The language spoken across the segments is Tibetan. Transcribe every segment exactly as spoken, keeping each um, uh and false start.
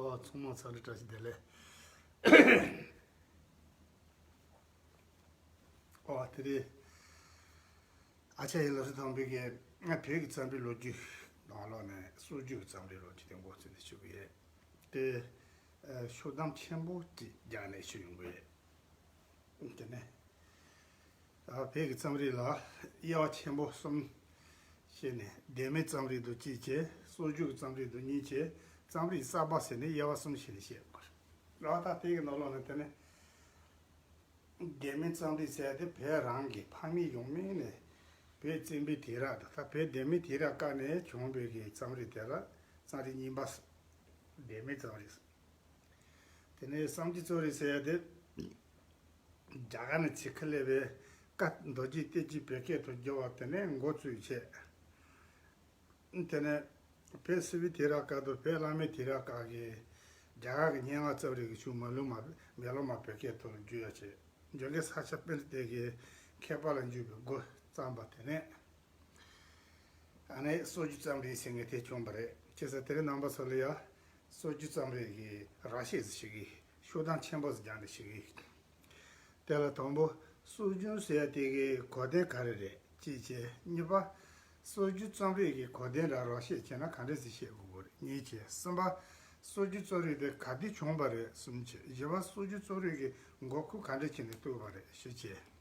ཨོ། ཚང་མ་འཚམས་འདྲི་བཀྲ་ཤིས་བདེ་ལེགས། ཨོ། དེ་རིང་ཨ་ཅག་ཡིན་ལ་སུ་ཐང་པའི་གི་ང་བོད་ཀྱི་རྩོམ་རིག་ལོ་རྒྱུས་ནང་ལོགས་ནས་སྲོལ་རྒྱུན་གྱི་རྩོམ་རིག་ལོ་རྒྱུས་དེ་འགོ་ཚུགས་ནས་ཞུ་གི་ཡོད། དེ་ཤོག་གྲངས་ཆེན་པོ་གཅིག་རྒྱག་ནས་ཞུ་ཡོང་གི་ཡོད། དེ་ནས། ད་བོད་ཀྱི་རྩོམ་རིག་ལ་དབྱེ་བ་ཆེན་པོ་གསུམ་ཕྱེ་ནས། ལྡེ་མིག་རྩོམ་རིག་དང་གཅིག་བྱས། སྲོལ་རྒྱུན་གྱི་རྩོམ་རིག་དང་གཉིས་བྱས། རྩོམ་རིག་གསར་པ་ཟེར་ནས་དབྱེ་བ་གསུམ་ཕྱེ་ནས་བཤད་དགོས། ལགས། ད་དེ་གི་ནང་ལོགས་ནས་དེ་ནས་ལྡེ་མིག་རྩོམ་རིག་ཟེར་ཡ་དེ་བོད་རང་གི་ཕ་མེས་ཡང་མེས་ནས་བོད་བཙན་པོའི་དུས་རབས་དང་། ད་བོད་ལྡེ་མིག་དུས་རབས་སྐབས་ནས་བྱུང་བའི་གི་རྩོམ་རིག་དེ་ལ་རྩོམ་རིག་རྙིང་པ། ལྡེ་མིག་རྩོམ་རིག། དེ་ནས་གསར་བརྗེ་རྩོམ་རིག་ཟེར་ཡ་དེ་རྒྱ་གར་ནས་ཆེད་ཁ་སླེབས་པའི་བཀའ་མདོ་རྒྱུད་བསྟན་བཅོས་བོད་སྐད་དུ་བསྒྱུར་བ་དེ་ནས་འགོ་བཙུགས་བྱས། དེ་ནས་བོད་སིལ་བུའི་དུས་རབས་སྐབས་དང་བོད་བླ་མའི་དུས་རབས་སྐབས་ཀྱི་རྒྱ་གར་གྱི་སྙན་ངག་རྩོམ་རིག་གི་ཆུང་མ་ལུང་མ་མེ་ལོང་མ་བོད་སྐད་དུ་བསྒྱུར་ཡ་བྱས། འཇོ་སྒེག་ས་སྐྱ་པཎྜི་ཏ་གིས་མཁས་པ་ལ་འཇུག་པའི་འགོ་བརྩམས་པ་དེ་ནས། ཨ་ནི་སྲོལ་རྒྱུན་རྩོམ་རིག་ཟེར་མཁན་དེ་བྱུང་བ་རེད། བྱས་ཙང་དེ་རིང་རྣམ་པ་ཚོ་ལ་ཡ་སྲོལ་རྒྱུན་རྩོམ་རིག་གི་ར་ཤེད་ཟིག་ཞུ་གི། ཤོག་གྲངས་ཆེན་པོ་ཟིག་རྒྱག་ནས་ཞུ་གི། དེ་ལ་དང་པོ། སྲོལ་རྒྱུན་ཟེར་ཡ་དེ་གི་གོ་དོན་ག་རེ་རེད་ཅེས་བྱས། གཉིས་པ། སྲོལ་རྒྱུན་རྩོམ་རིག་གི་གོ་དོན་ར་ར་ཤེད་བྱས་ན་ག་འདྲ་ཟིག་བཤད་དགོས་ཀྱི་རེད། གཉིས་བྱས། གསུམ་པ། སྲོལ་རྒྱུན་རྩོམ་རིག་དེ་ག་དུས་བྱུང་བ་རེད། གསུམ་བྱས། བཞི་པ། སྲོལ་རྒྱུན་རྩོམ་རིག་གི་འགོ་ཁུངས་ག་འདྲ་བྱས་ནས་བཏོད་པ་རེད། བཞི་བྱས།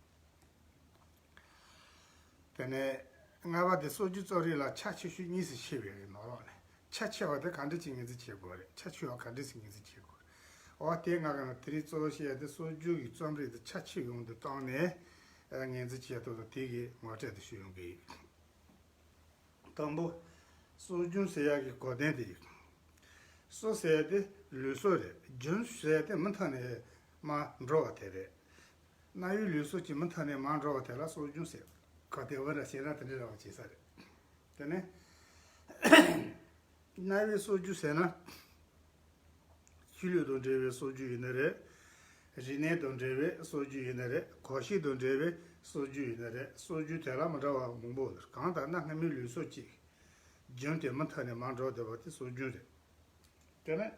དེ་ནས་ལྔ་པ་དེ་སྲོལ་རྒྱུན་རྩོམ་རིག་ལ་ཆ་ཆེ་ཤོས་གཉིས་སུ་ཕྱེ་བའི་ནང་ལོགས་ནས། ཆ་ཆེ་བ་དེ་ག་འདྲ་ཅིག་ངོས་འཛིན་བྱེད་དགོས་རེད། ཆ་ཆུང་བ་ག་འདྲ་ཞིག་ངོས་འཛིན་བྱེད་དགོས་རེད། འོ། དེ་ང་ག་ན་དེ་རིང་གཙོ་བོ་བཤད་ཡ་དེ་སྲོལ་རྒྱུན་གྱི་རྩོམ་རིག་དེ་ཆ་ཆེ་ཡོང་དུ་བཏང་ནས་ངོས་འཛིན་བྱེད་ཐུབ་དང་། དེ་གི་ངོ་སྤྲོད་དེ་ཞུ་ཡོང་གི་ཡིན། དང་པོ། སྲོལ་རྒྱུན་ཟེར་ཡག་གི་གོ་དོན་དེ་ཡིན། སྲོལ་ཟེར་ཡག་དེ་ལུགས་སྲོལ་རེད། རྒྱུན་ཟེར་ཡག་དེ་མུ་མཐུད་ནས་མར་འགྲོ་བ་དེ་རེད། གནའ་བོའི་ལུགས་སྲོལ་གྱི་མུ་མཐུད་ནས་མར་འགྲོ་བ་དེ་ལ་སྲོལ་རྒྱུན་ཟེར། ག་དེ་བོད་ར་བྱས་ན་དེ་འདྲ་ར་བ་བྱེད་ས་རེད། དེ་ནས་གནའ་བོའི་སྲོལ་རྒྱུན་ཟེར་ན། ཆོས་ལུགས་དང་འབྲེལ་བའི་སྲོལ་རྒྱུན་ཡིན་ནི་རེད། རིག་གནས་དང་འབྲེལ་བའི་སྲོལ་རྒྱུན་ཡིན་ནི་རེད། གོམས་གཤིས་དང་འབྲེལ་བའི་སྲོལ་རྒྱུན་ཡིན་ནི་རེད། སྲོལ་རྒྱུན་དེ་ལ་མི་འདྲ་བ་མང་པོ་ཡོད། གང་ལྟར་གནའ་སྔ་མོའི་ལུགས་སྲོལ་གཅིག་རྒྱུན་དེ་མུ་མཐུད་ནས་མར་འགྲོ་བསྡད་པ་དེ་སྲོལ་རྒྱུན་རེད། དེ་ནས་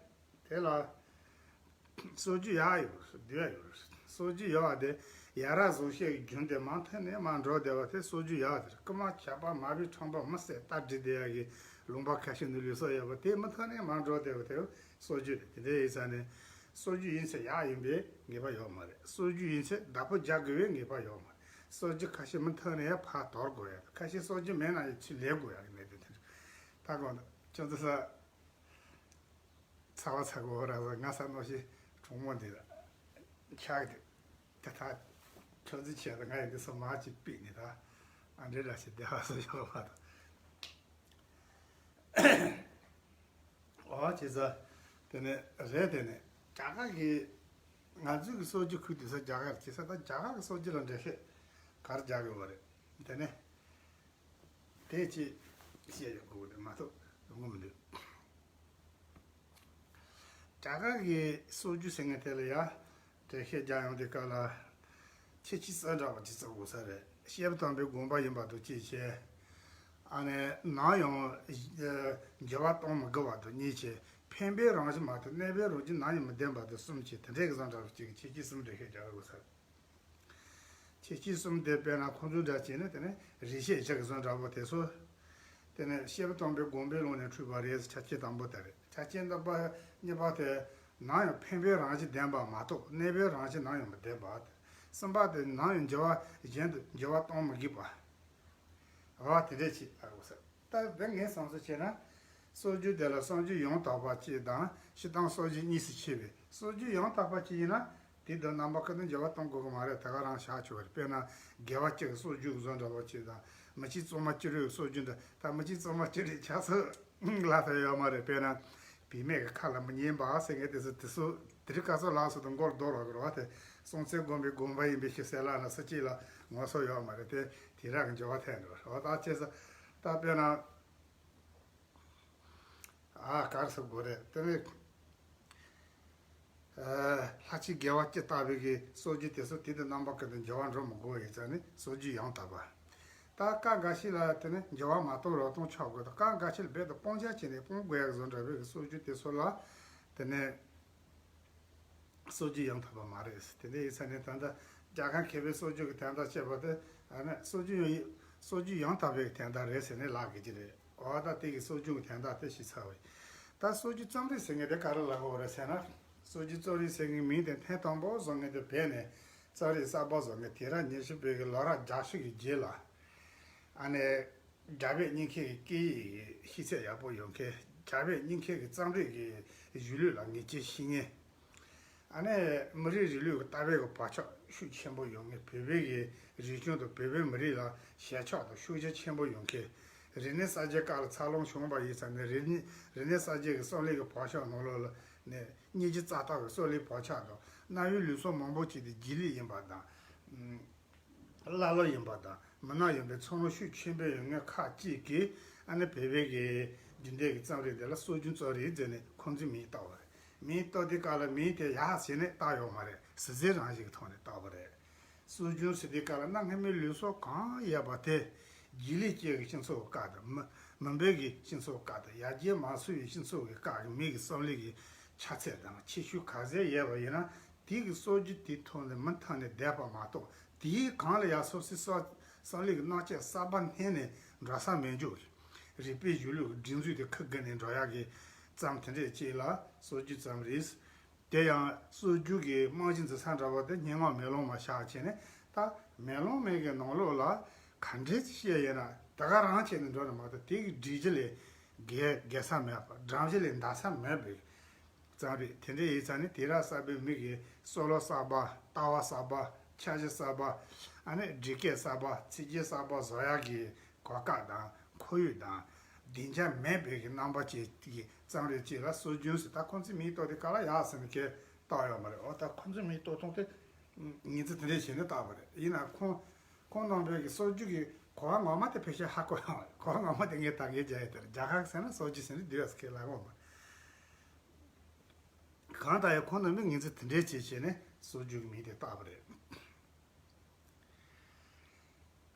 དེ་ལ་སྲོལ་རྒྱུན་ཡག་ཡོད་རེད། སྡུག་ཡག་ཡོད་རེད། སྲོལ་རྒྱུན་ཡག་པ་དེ་ཡ་རབས་བཟོ་ཤེས་ཀྱི་རྒྱུན་དེ་མུ་མཐུད་ནས་མར་འགྲོ་བསྡད་པ་དེ་སྲོལ་རྒྱུན་ཡག་པ་དེ་རེད། རྐུན་མ་ཆག་པ་མ་བུའི་ཁྲམ་པ་མི་བསད་རྟ་སྒྲིག་བསྡད་ཡག་གི་ལུང་པ་ཁ་ཤས་ནས་ལུགས་སྲོལ་ཡོད་པ་དེ་མུ་མཐུད་ནས་མར་འགྲོ་བསྡད་པ་དེ་སྲོལ་རྒྱུན་རེད། དེ་འདྲ་ཡིན་ཙང་ནས་སྲོལ་རྒྱུན་ཡིན་ཚེ་ཡག་ཡིན་པའི་ངེས་པ་ཡོད་མ་རེད། སྲོལ་རྒྱུན་ཡིན་ཚེ་བདག་པོ་རྒྱག་དགོས་པའི་ངེས་པ་ཡོད་མ་རེད། སྲོལ་རྒྱུན་ཁ་ཤས་མུ་མཐུད་ནས་ཕར་དོར་དགོས་ཡ། ཁ་ཤས་སྲོལ་རྒྱུན་མེད་ན་ཡང་ཚུར་ལེན་དགོས་ཡ་གི་གནད་དོན་དེ་རེད། ད་གོང་དུ་ཁྱོད་ཚོ་ས། ཚ་བ་ཚ་གོ་ར་བ་ང་ས་གནོད་ཤེས་གྲོང་མོ་འདི་ལ་ཆགས་ཏེ། དེ་ད་ཁྱོད་ཚོའི་ཆེད་དུ་ང་ཡི་འདི་ཚོ་མ་ཅིག་ཕུད་ནས་ད་ཨ་འདྲེ་འདྲ་ཞིག་བདེ་བ་སོགས་ཡོད་པ་དང་། འོ་བྱས་ཙང་དེ་ནས་རེད། དེ་ནས་རྒྱ་གར་གྱི་ང་ཚོའི་གི་སྲོལ་རྒྱུན་ཁུལ་དེ་ཚོ་རྒྱ་གར་བྱས་ཙང་ད་རྒྱ་གར་གྱི་སྲོལ་རྒྱུན་ལ་འགྲེལ་བཤད་ག་རེ་རྒྱག་དགོས་པ་རེད། དེ་ནས། དེ་ཅི་བཤད་ཡོང་གི་རེད་མ་གཏོགས་ཡོང་གི་མི་འདུག་རྒྱ་གར་གྱི་སྲོལ་རྒྱུན་ཟེར་མཁན་དེ་ལ་ཡ་འགྲེལ་བཤད་རྒྱག་ཡོང་དུས་སྐབས་ལ་ཁྱད་ཆོས་གསལ་འདྲ་བ་ཅིག་བརྩི་དགོས་ས་རེད། བཤད་པ་དམ་པའི་དགོངས་པ་ཡིན་པ་དང་གཅིག་བྱས། ཨ་ནི་ནམ་ཡང་འགྱུར་བ་གཏོང་མི་དགོས་པ་དང་གཉིས་བྱས། འཕེན་པའི་རང་བཞིན་མ་གཏོགས་གནས་པའི་རང་བཞིན་ནམ་ཡང་མི་ལྡན་པ་དང་གསུམ་བྱས། དེ་འདྲའི་གི་བཟོ་འདྲ་བ་ཅིག་གི་ཁྱད་ཆོས་གསུམ་འགྲེལ་བཤད་རྒྱག་དགོས་ས་རེད། ཁྱད་ཆོས་གསུམ་དེ་དཔེར་ན་ཁོང་ཚོའི་འདྲ་བྱས་ནས་དེ་ནས་རིགས་ཤེས་བཞི་གི་བཟོ་འདྲ་པོ་དེ་ཚོ། དེ་ནས་བཤད་པ་དམ་པའི་དགོངས་པའི་ཀློང་ནས་འཁྲུལ་པ་རེད། ཆ་རྐྱེན་དང་པོ་དེ་རེད། ཆ་རྐྱེན་དང་པོ་གཉིས་པ་དེ་ནམ་ཡང་འཕེན་པའི་རང་བཞིན་ལྡན་པ་མ་གཏོགས་གནས་པའི་རང་བཞིན་ནམ་ཡང་མི་ལྡན་པ། གསུམ་པ་དེ་ནམ་ཡང་འགྱུར་བ་གཞན་དུ་འགྱུར་བ་གཏོང་མི་དགོས་པ། འོ་དེ་འདྲས་ཅིག་ཨ་དགོས་ས། ད་དེ་ངས་བསམ་ཚུལ་བྱས་ན། སྲོལ་རྒྱུན་དེ་ལ་སྲོལ་རྒྱུན་ཡང་དག་པ་གཅིག་དང་སྤྱིར་བཏང་སྲོལ་རྒྱུན་གཉིས་སུ་ཕྱེ་བས། སྲོལ་རྒྱུན་ཡང་དག་པ་གཅིག་ཡིན་ན། དེ་དང་རྣམ་པ་ཀུན་ཏུ་འགྱུར་བ་གཏོང་དགོས་ཀྱི་མ་རེད། དེ་ག་རང་བཞག་ཆོག་གི་རེད། དཔེར་ན་རྒྱལ་བ་སྤྱི་གི་སྲོལ་རྒྱུན་བཟོ་འདྲ་པོ་གཅིག་དང་། མི་ཆེན་གཙང་མ་བཅུ་རེའི་སྲོལ་རྒྱུན་འདྲ། ད་མི་ཆེན་གཙང་མ་བཅུ་རེ་ཆགས་སྲོལ་ལ་ད་ཡོད་མ་རེད། དཔེར་ན་བུད་མེད་ཀྱི་ཁ་ལ་མི་ཉན་པ་ཟེར་མཁན་དེ་ཚོ་དེ་ཚོ་དེ་རིང་ཁ་སང་ལགས་སོ་དང་མགོ་ལ་རྡོ་ལོག་གི་རེད་བ། དེ་སྲོང་བཙན་སྒམ་པོའི་དགོངས་པ་ཡིན་པའི་ཕྱིར་ཟེར་ལབ་ན་སུ་གཅིག་ལ་ངོ་སོ་ཡོད་མ་རེད། དེ་དུས་རབས་ཀྱི་འགྱུར་བ་ཐེབས་འགྲོ་རེད་བ། ད་བྱས་ཙང་ད་དཔེར་ན། ཨ་ག་རེ་ཟེར་དགོས་རེད། དེ་ནས་ཨ་ལྷ་ཆེན་རྒྱལ་བ་སྤྱི་ལྟ་བུའི་གི་སྲོལ་རྒྱུན་དེ་ཚོ་དུས་དང་རྣམ་པ་ཀུན་ཏུ་འགྱུར་བ་འགྲོ་མི་དགོས་ཡིན་ཙང་ནི་སྲོལ་རྒྱུན་ཡང་དག་པ། ད་སྐབས་འགའ་ཞིག་ལ་དེ་ནི་འགྱུར་བ་མ་གཏོང་རོགས་གཏོང་ཆོག་དགོས། ད་སྐབས་འགའ་ཞིག་ལ་རྦད་དེ་སྤང་བྱ་བྱས་ནས་སྤོང་དགོས་ཡག་བཟོ་འདྲ་བའི་གི་སྲོལ་རྒྱུན་དེ་ཚོ་ལ་ དེ་ནས་སྲོལ་རྒྱུན་ཡང་དག་པ་མ་རེད། དེ་འདྲ་ཡིན་ཙང་ནས་ད་ལྟ་རྒྱ་གར་མཁས་པའི་སྲོལ་རྒྱུན་གྱི་དོན་དག་བཤད་པ་དེ་ཨ་ནི་སྲོལ་རྒྱུན་ཡང་སྲོལ་རྒྱུན་ཡང་དག་པའི་དོན་དག་རེད་ཟེར་ནས་ལབ་དགོས་ཀྱི་རེད། འོ་ད་དེ་གི་སྲོལ་རྒྱུན་གྱི་དོན་དག་དེ་ཞུས་ཚར་བ་ཡིན། ད་སྲོལ་རྒྱུན་རྩོམ་རིག་ཟེར་མཁན་དེ་ག་རེ་ལབ་དགོས་རེད་ཟེར་ན། སྲོལ་རྒྱུན་རྩོམ་རིག་ཟེར་མཁན་མིང་དེ་ཐེངས་དང་པོ་བཟོ་མཁན་དེ་བོད་ནས་རྩོམ་རིག་གསར་པ་བཟོ་མཁན། དེ་རིང་ཉི་ཤུ་པའི་གི་ལོ་རབས་བརྒྱད་ཅུ་གི་རྗེས་ལ་ཨ་ནི། རྒྱ་བོད་གཉིས་ཀའི་སྐད་ཡིག་གི་ཤེས་ཚད་ཡག་པོ་ཡོད་མཁན། རྒྱ་བོད་གཉིས་ཀའི་རྩོམ་རིག་གི་གཞུང་ལུགས་ལ་ངེས་ཅན་ཤེས་མཁན། ཨ་ནི་མི་རིགས་རིང་ལུགས་ཀྱི་ལྟ་བའི་གི་བག་ཆགས་ཤུགས་ཆེན་པོ་ཡོད་མཁན། བོད་པའི་གི་རིག་གཞུང་དང་བོད་པའི་མི་རིགས་ལ་ཞེན་ཆགས་དང་ཤུགས་རྒྱ་ཆེན་པོ་ཡོད་མཁན། རིག་གནས་གསར་བརྗེའི་སྐབས་ལ་འཚར་ལོངས་བྱུང་བ་ཡིན་ཙང་ནས། རིག་གནས་རིག་གནས་གསར་བརྗེ་གི་རྩོམ་རིག་གི་བག་ཆགས་ནང་ལོགས་ལ་ནས་སྙིང་རྗེ་རྩ་ཐག་གི་རྩོམ་རིག་བག་ཆགས་དང་། གནའ་བོའི་ལུགས་སྲོལ་མང་པོ་ཅིག་དེ་རྗེས་ལུས་ཡིན་པ་དང་། བླ་སློབ་ཡིན་པ་དང་མི་སྣ་ཡིན་པའི་ཚོར་སྣང་ཤུགས་ཆེན་པོ་ཡོད་མཁན་ཁག་ཅིག་གིས་ཨ་ནི་བོད་པའི་གི་རྒྱུན་ལྡན་གྱི་རྩོམ་རིག་འདི་ལ་སྲོལ་རྒྱུན་རྩོམ་རིག་ཟེར་ནས་ཁོང་ཚོས་མིང་བཏགས་པ་རེད། མིང་བཏགས་དུས་སྐབས་ལ་མིང་དེ་ཡག་ཟེར་ནས་བཏགས་ཡོད་མ་རེད། ཟུར་ཟའི་རང་བཞིན་གྱི་ཐོག་ནས་བཏགས་པ་རེད། སྲོལ་རྒྱུན་ཟེར་དུས་སྐབས་ལ་གནའ་སྔ་མོའི་ལུགས་སྲོལ་གང་ཡོད་པ་དེ་རྗེས་ལུས་ཅན་གྱི་སྤྱི་ཚོགས་ཀྱི་སྐབས་དང་། མི་མི་འབོར་གྱི་སྤྱི་ཚོགས་སྐབས་དང་། ཡར་རྒྱས་མ་སོང་བའི་སྤྱི་ཚོགས་ཀྱི་སྐབས་ཀྱི་མི་གི་རྩོམ་རིག་གི་ཆ་ཚད་དང་ཁྱད་ཆོས་ག་ཚད་ཡོད་པ་ཡིན་ན། དེ་གི་སྲོལ་རྒྱུན་དེའི་ཐོག་ནས་མུ་མཐུད་ནས་བསྡད་པ་མ་གཏོགས། དེའི་སྒང་ལ་ཡང་སོ་སོའི་སྲོལ་སྲོལ་རྒྱུན་གྱི་སྣང་བཅུད་གསར་པ་བསྣན་ནས་འགྲོ་ས་མེད་འཇོག་གི། རིག་པའི་གཞུང་ལུགས་ཀྱི་སྒྲིག་འཛུགས་དེ་ཁུར་བརྒལ་ནས་འགྲོ་ཡག་གི་རྩོམ་དེ་འདྲས་ཅིག་ལ་སྲོལ་རྒྱུན་རྩོམ་རིག། དེ་ཡང་སྲོལ་རྒྱུན་གྱི་རྨང་གཞི་འཛིན་ས་འདྲ་བོ་དེ་སྙན་ངག་མེ་ལོང་མ་བཞག་བྱས་ནས། ད་མེ་ལོང་མའི་གི་ནང་ལོགས་ལ་ག་འདྲས་ཅིག་བཤད་ཡོད་ན་དེ་ག་རང་བྱས་ནས་འགྲོ་ནས་མ་གཏོགས། དེ་གི་སྒྲིག་གཞི་ལས་བརྒལ་བརྒལ་ས་མེད་པ། སྒྲོམ་གཞི་ལས་འདའ་ས་མེད་པའི་རྩོམ་རིག་དེ་འདྲ་ཡིན་ཙང་ནས། དུས་རབས་གསར་པའི་མི་གི་བསམ་བློ་གསར་པ། ལྟ་བ་གསར་པ། འཆར་གཞི་གསར་པ། ཨ་ནི་སྒྲིག་སྐད་གསར་པ། ཚིག་རྒྱན་གསར་པ་བཟོ་ཡག་གི་གོ་སྐབས་དང་ཁོར་ཡུག་དང་སྡིངས་ཆ་མེད་པའི་གི་རྣམ་པ་ཅན་གྱི་རྩོམ་རིག་ཅིག་ལ་སྲོལ་རྒྱུན་ཟེར། ད་ཁོང་ཚོས་མིང་བཏགས་དུས་སྐབས་ལ་ཡག་ཟེར་ནས་ཁས་བཏགས་ཡོད་མ་རེད། འོ་ད་ཁོང་ཚོས་མིང་བཏགས་སྟངས་དེ་ངོས་འཛིན་དེ་འདྲས་བྱས་ནས་བཏགས་པ་རེད། ཡིན་ན་ཁོང་ཁོང་རྣམ་པའི་གི་སྲོལ་རྒྱུན་གྱི་གོ་བ་ངོ་མ་དེ་ཕལ་ཆེར་ཧ་གོ་ཡོད་མ་རེད། གོ་བ་ངོ་མ་དེ་ངས་ད་གིན་རྒྱག་ཡས་དེ་རེད། རྒྱ་གར་ཟེར་ན་སྲོལ་རྒྱུན་ཟེར་ནས་འདི་ཡོད་ཟེར་ཁས་ལེན་གོ་མ་རེད། གང་ལྟར་ཡང་ཁོང་རྣམ་པས་ངོས་འཛིན་དེ་འདྲས་བྱས་བྱས་ནས་སྲོལ་རྒྱུན་གྱི་མིང་དེ་བཏགས་པ་རེད།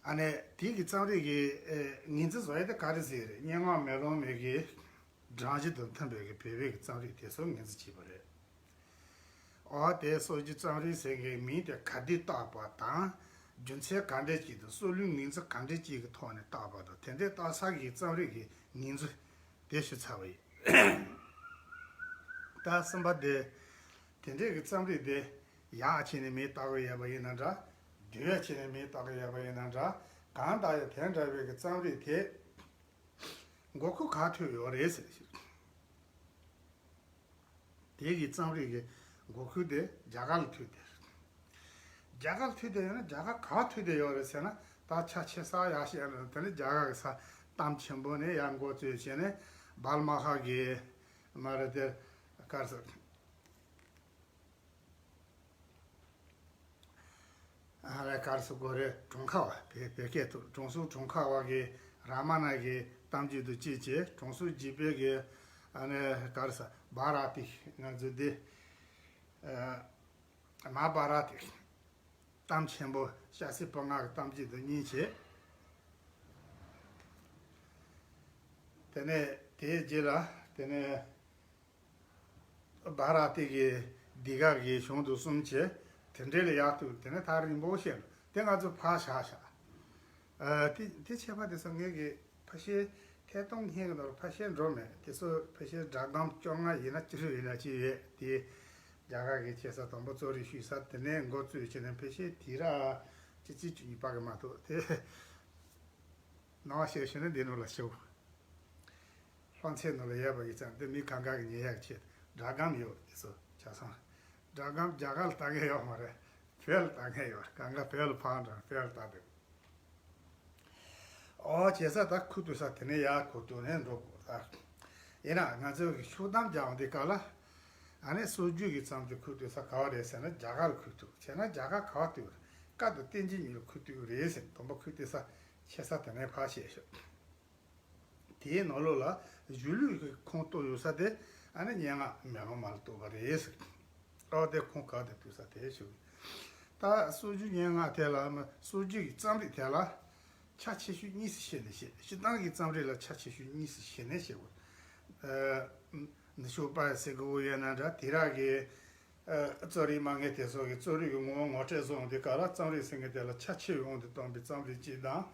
ཨ་ནི་དེ་གི་རྩོམ་རིག་གི་ཨེ་ངོས་འཛིན་བཟོ་ཡ་དེ་ག་རེ་ཟེར་རེད། སྙན་ངག་མེ་ལོང་མའི་གི་སྒྲོམ་གཞི་དང་མཐུན་པའི་གི་བོད་པའི་གི་རྩོམ་རིག་དེ་ཚོ་ངོས་འཛིན་བྱས་པ་རེད། འོ་དེ་སྲོལ་རྒྱུན་རྩོམ་རིག་ཟེར་མཁན་མིང་དེ་ག་དུས་བཏགས་པ་དང་། རྒྱུ་མཚན་ག་འདྲས་ཅིག་དང་། སྲོལ་རྒྱུན་ངོས་འཛིན་ག་འདྲས་ཅིག་གི་ཐོག་ནས་བཏགས་པ་དང་། དེ་འདྲས་བཏགས་ས་གི་རྩོམ་རིག་གི་ངོས་འཛིན་དེ་ཞུས་ཚར་བ་ཡིན། ད་གསུམ་པ་དེ། དེ་འདྲས་ཀྱི་རྩོམ་རིག་དེ་ཡག་བྱས་ནས་མིང་བཏགས་ཀྱི་ཡོད་པ་ཡིན་ན་འདྲ། སྡུག་ཡག་བྱས་ནས་མིང་བཏགས་ཀྱི་ཡོད་པ་ཡིན་ན་འདྲ། གང་ལྟར་ཡང་དེ་འདྲ་བའི་གི་རྩོམ་རིག་དེ་མགོ་འཁོར་ག་ཐུག་ཡོད་རེད་ཟེར་ཞིག་དེ་གི་རྩོམ་རིག་གི་མགོ་འཁོར་དེ་རྒྱ་གར་ལ་ཐུག་བསྡད། རྒྱ་གར་ལ་ཐུག་བསྡད་ཡོད་ན་རྒྱ་གར་ག་པར་ཐུག་བསྡད་ཡོད་རེད་ཟེར་ན། ད་ཆ་ཆེ་ས་ཡག་ཤོས་ཡིན་ན་དེ་ནི་རྒྱ་གར་གི་ས་གཏམ་ཆེན་པོ་ནས་ཡར་འགོ་བཙུགས་བྱས་ནས་བལ་མ་ཧ་གི་མ་རེད་དེ། ག་རེ་ཟེར། ཨ་ནི་ག་རེ་ཟེར་དགོས་རེད། གྲོང་ཁ་བ། བོད་བོད་སྐད་དུ་དྲང་སྲོང་གྲོང་ཁ་བ་གི་རཱ་མ་ན་གི་གཏམ་རྒྱུད་དང་བཅས་བྱས། དྲང་སྲོང་འཇིགས་པའི་གི་ཨ་ནི་ག་རེ་ཟེར། བྷ་ར་ཏི། ང་ཚོ་འདི་ཨ་མ་ཧཱ་བྷ་ར་ཏི། གཏམ་ཆེན་པོ་སྐྱ་སེར་བུ་ལྔ་གི་གཏམ་རྒྱུད་དང་གཉིས་བྱས། དེ་ནས་དེའི་རྗེས་ལ་དེ་ནས་བྷ་ར་ཏི་གི་འདི་ག་གི་གཞུང་དུ་གསུམ་བྱས། དེ་འདྲའི་ལ་ཡག་ཏུ་དེ་ནས་ཐག་རིང་པོ་བཤད་འགྲོ། དེ་ང་ཚོ་ཕར་བཞག་བཞག་ཨ་དེ་དེ་ཆད་པ་དེ་ཚོ་ངས་གི་ཕལ་ཆེར་ཐད་གཏོང་མཁན་གི་ནང་ལ་ཕལ་ཆེར་འགྲོ་མེད། དེ་ཚོ་ཕལ་ཆེར་སྒྲ་སྒམ་བཅོ་ལྔ་ཡིན་ན་བཅུ་དྲུག་ཡིན་ན་ཅི་ཡོད་དེ། རྒྱ་གར་གི་ཆེ་ས་དང་པོ་རྩོམ་རིག་ཞུས་ས་དེ་ནས་འགོ་བཙུགས་བྱས་ནས་ཕལ་ཆེར་དུས་རབས་བཅུ་གཅིག་བཅུ་གཉིས་པ་གི་མ་གཏོགས་དེ། སྣང་བ་ཤར་ཤར་ནས་འདི་ནང་ལ་ཤོག་ལྷ་མཚན་ནང་ལ་ཡོད་པ་ཡིན་ཙང་། འདི་མི་གང་ག་གི་ཉན་ཡག་ཆེད་སྒྲ་སྒམ་ཡོད། དེ་ཚོ་ཆ་ཚང་། སྒྲ་སྒམ་རྒྱ་གར་ལ་ལྟ་མཁན་ཡོད་མ་རེད། བོད་ལ་ལྟ་མཁན་ཡོད། གང་ག་བོད་ལ་ཕར་འགྲོ། བོད་ལ་ལྟ་འདུག་ཨོ་བྱས་ཙང་ད་ཁུ་ཏུ་ས་དེ་ནས་ཡར་ཁུ་ཏུ་ནས་འགྲོ་དགོས་ད། ཡིན་ན་ང་ཚོ་གི་ཤུགས་གཏམ་རྒྱག་འོང་དུས་སྐབས་ལ། ཨ་ནི་སྲོལ་རྒྱུན་གྱི་རྩོམ་དེ་ཁུ་ཏུ་ས་ག་བ་རེད་ཟེར་ན་རྒྱ་གར་ལ་ཁུ་ཏུ། བྱས་ན་རྒྱ་གར་ག་བ་ཏུ་རེད། བཀའ་དང་བསྟན་འཛིན་གཉིས་ལ་ཁུ་ཏུ་རེད་ཟེར། དང་པོ་ཁུ་ཏུ་ས་ཆེ་ས་དེ་ནས་ཕར་བཤད་ཤོག་དེའི་ནང་ལོགས་ལ་གཞུང་ལུགས་ཀྱི་ཁུངས་གཏུགས་ཡོད་ས་དེ་ཨ་ནི་སྙན་ངག་མེ་ལོང་མ་ལ་གཏུགས་པ་རེད་ཟེར། ཨོ་དེ་ཁུངས་ག་དེ་གཏུགས་ས་དེ་ཞུ། ད་སྲོལ་རྒྱུན་སྙན་ངག་དེ་ལ་མ་སྲོལ་རྒྱུན་གྱི་རྩོམ་རིག་དེ་ལ་ཆ་ཆེ་ཤོས་གཉིས་སུ་ཕྱེ་ནས་བཤད། སྤྱིར་བཏང་གི་རྩོམ་རིག་ལ་ཆ་ཆེ་ཤོས་གཉིས་སུ་ཕྱེ་ནས་བཤད་དགོས། ཨ་ ནུ་ཞོ་པ་ཟེར་དགོས་ཡོད་ན་འདྲ། དེ་རག་གི་ཨ་རྩོད་རིགས་མ་ངེས་དེ་སོགས་ཀྱི་རྩོད་རིགས་ཀྱི་ངོ་བོ་ངོ་སྤྲད་སོང་དེ་ག་ལ་རྩོམ་རིག་ཟེར་མཁན་དེ་ལ་ཁྱད་ཆོས་དབང་དུ་བཏང་བའི་རྩོམ་རིག་ཅིག་དང་།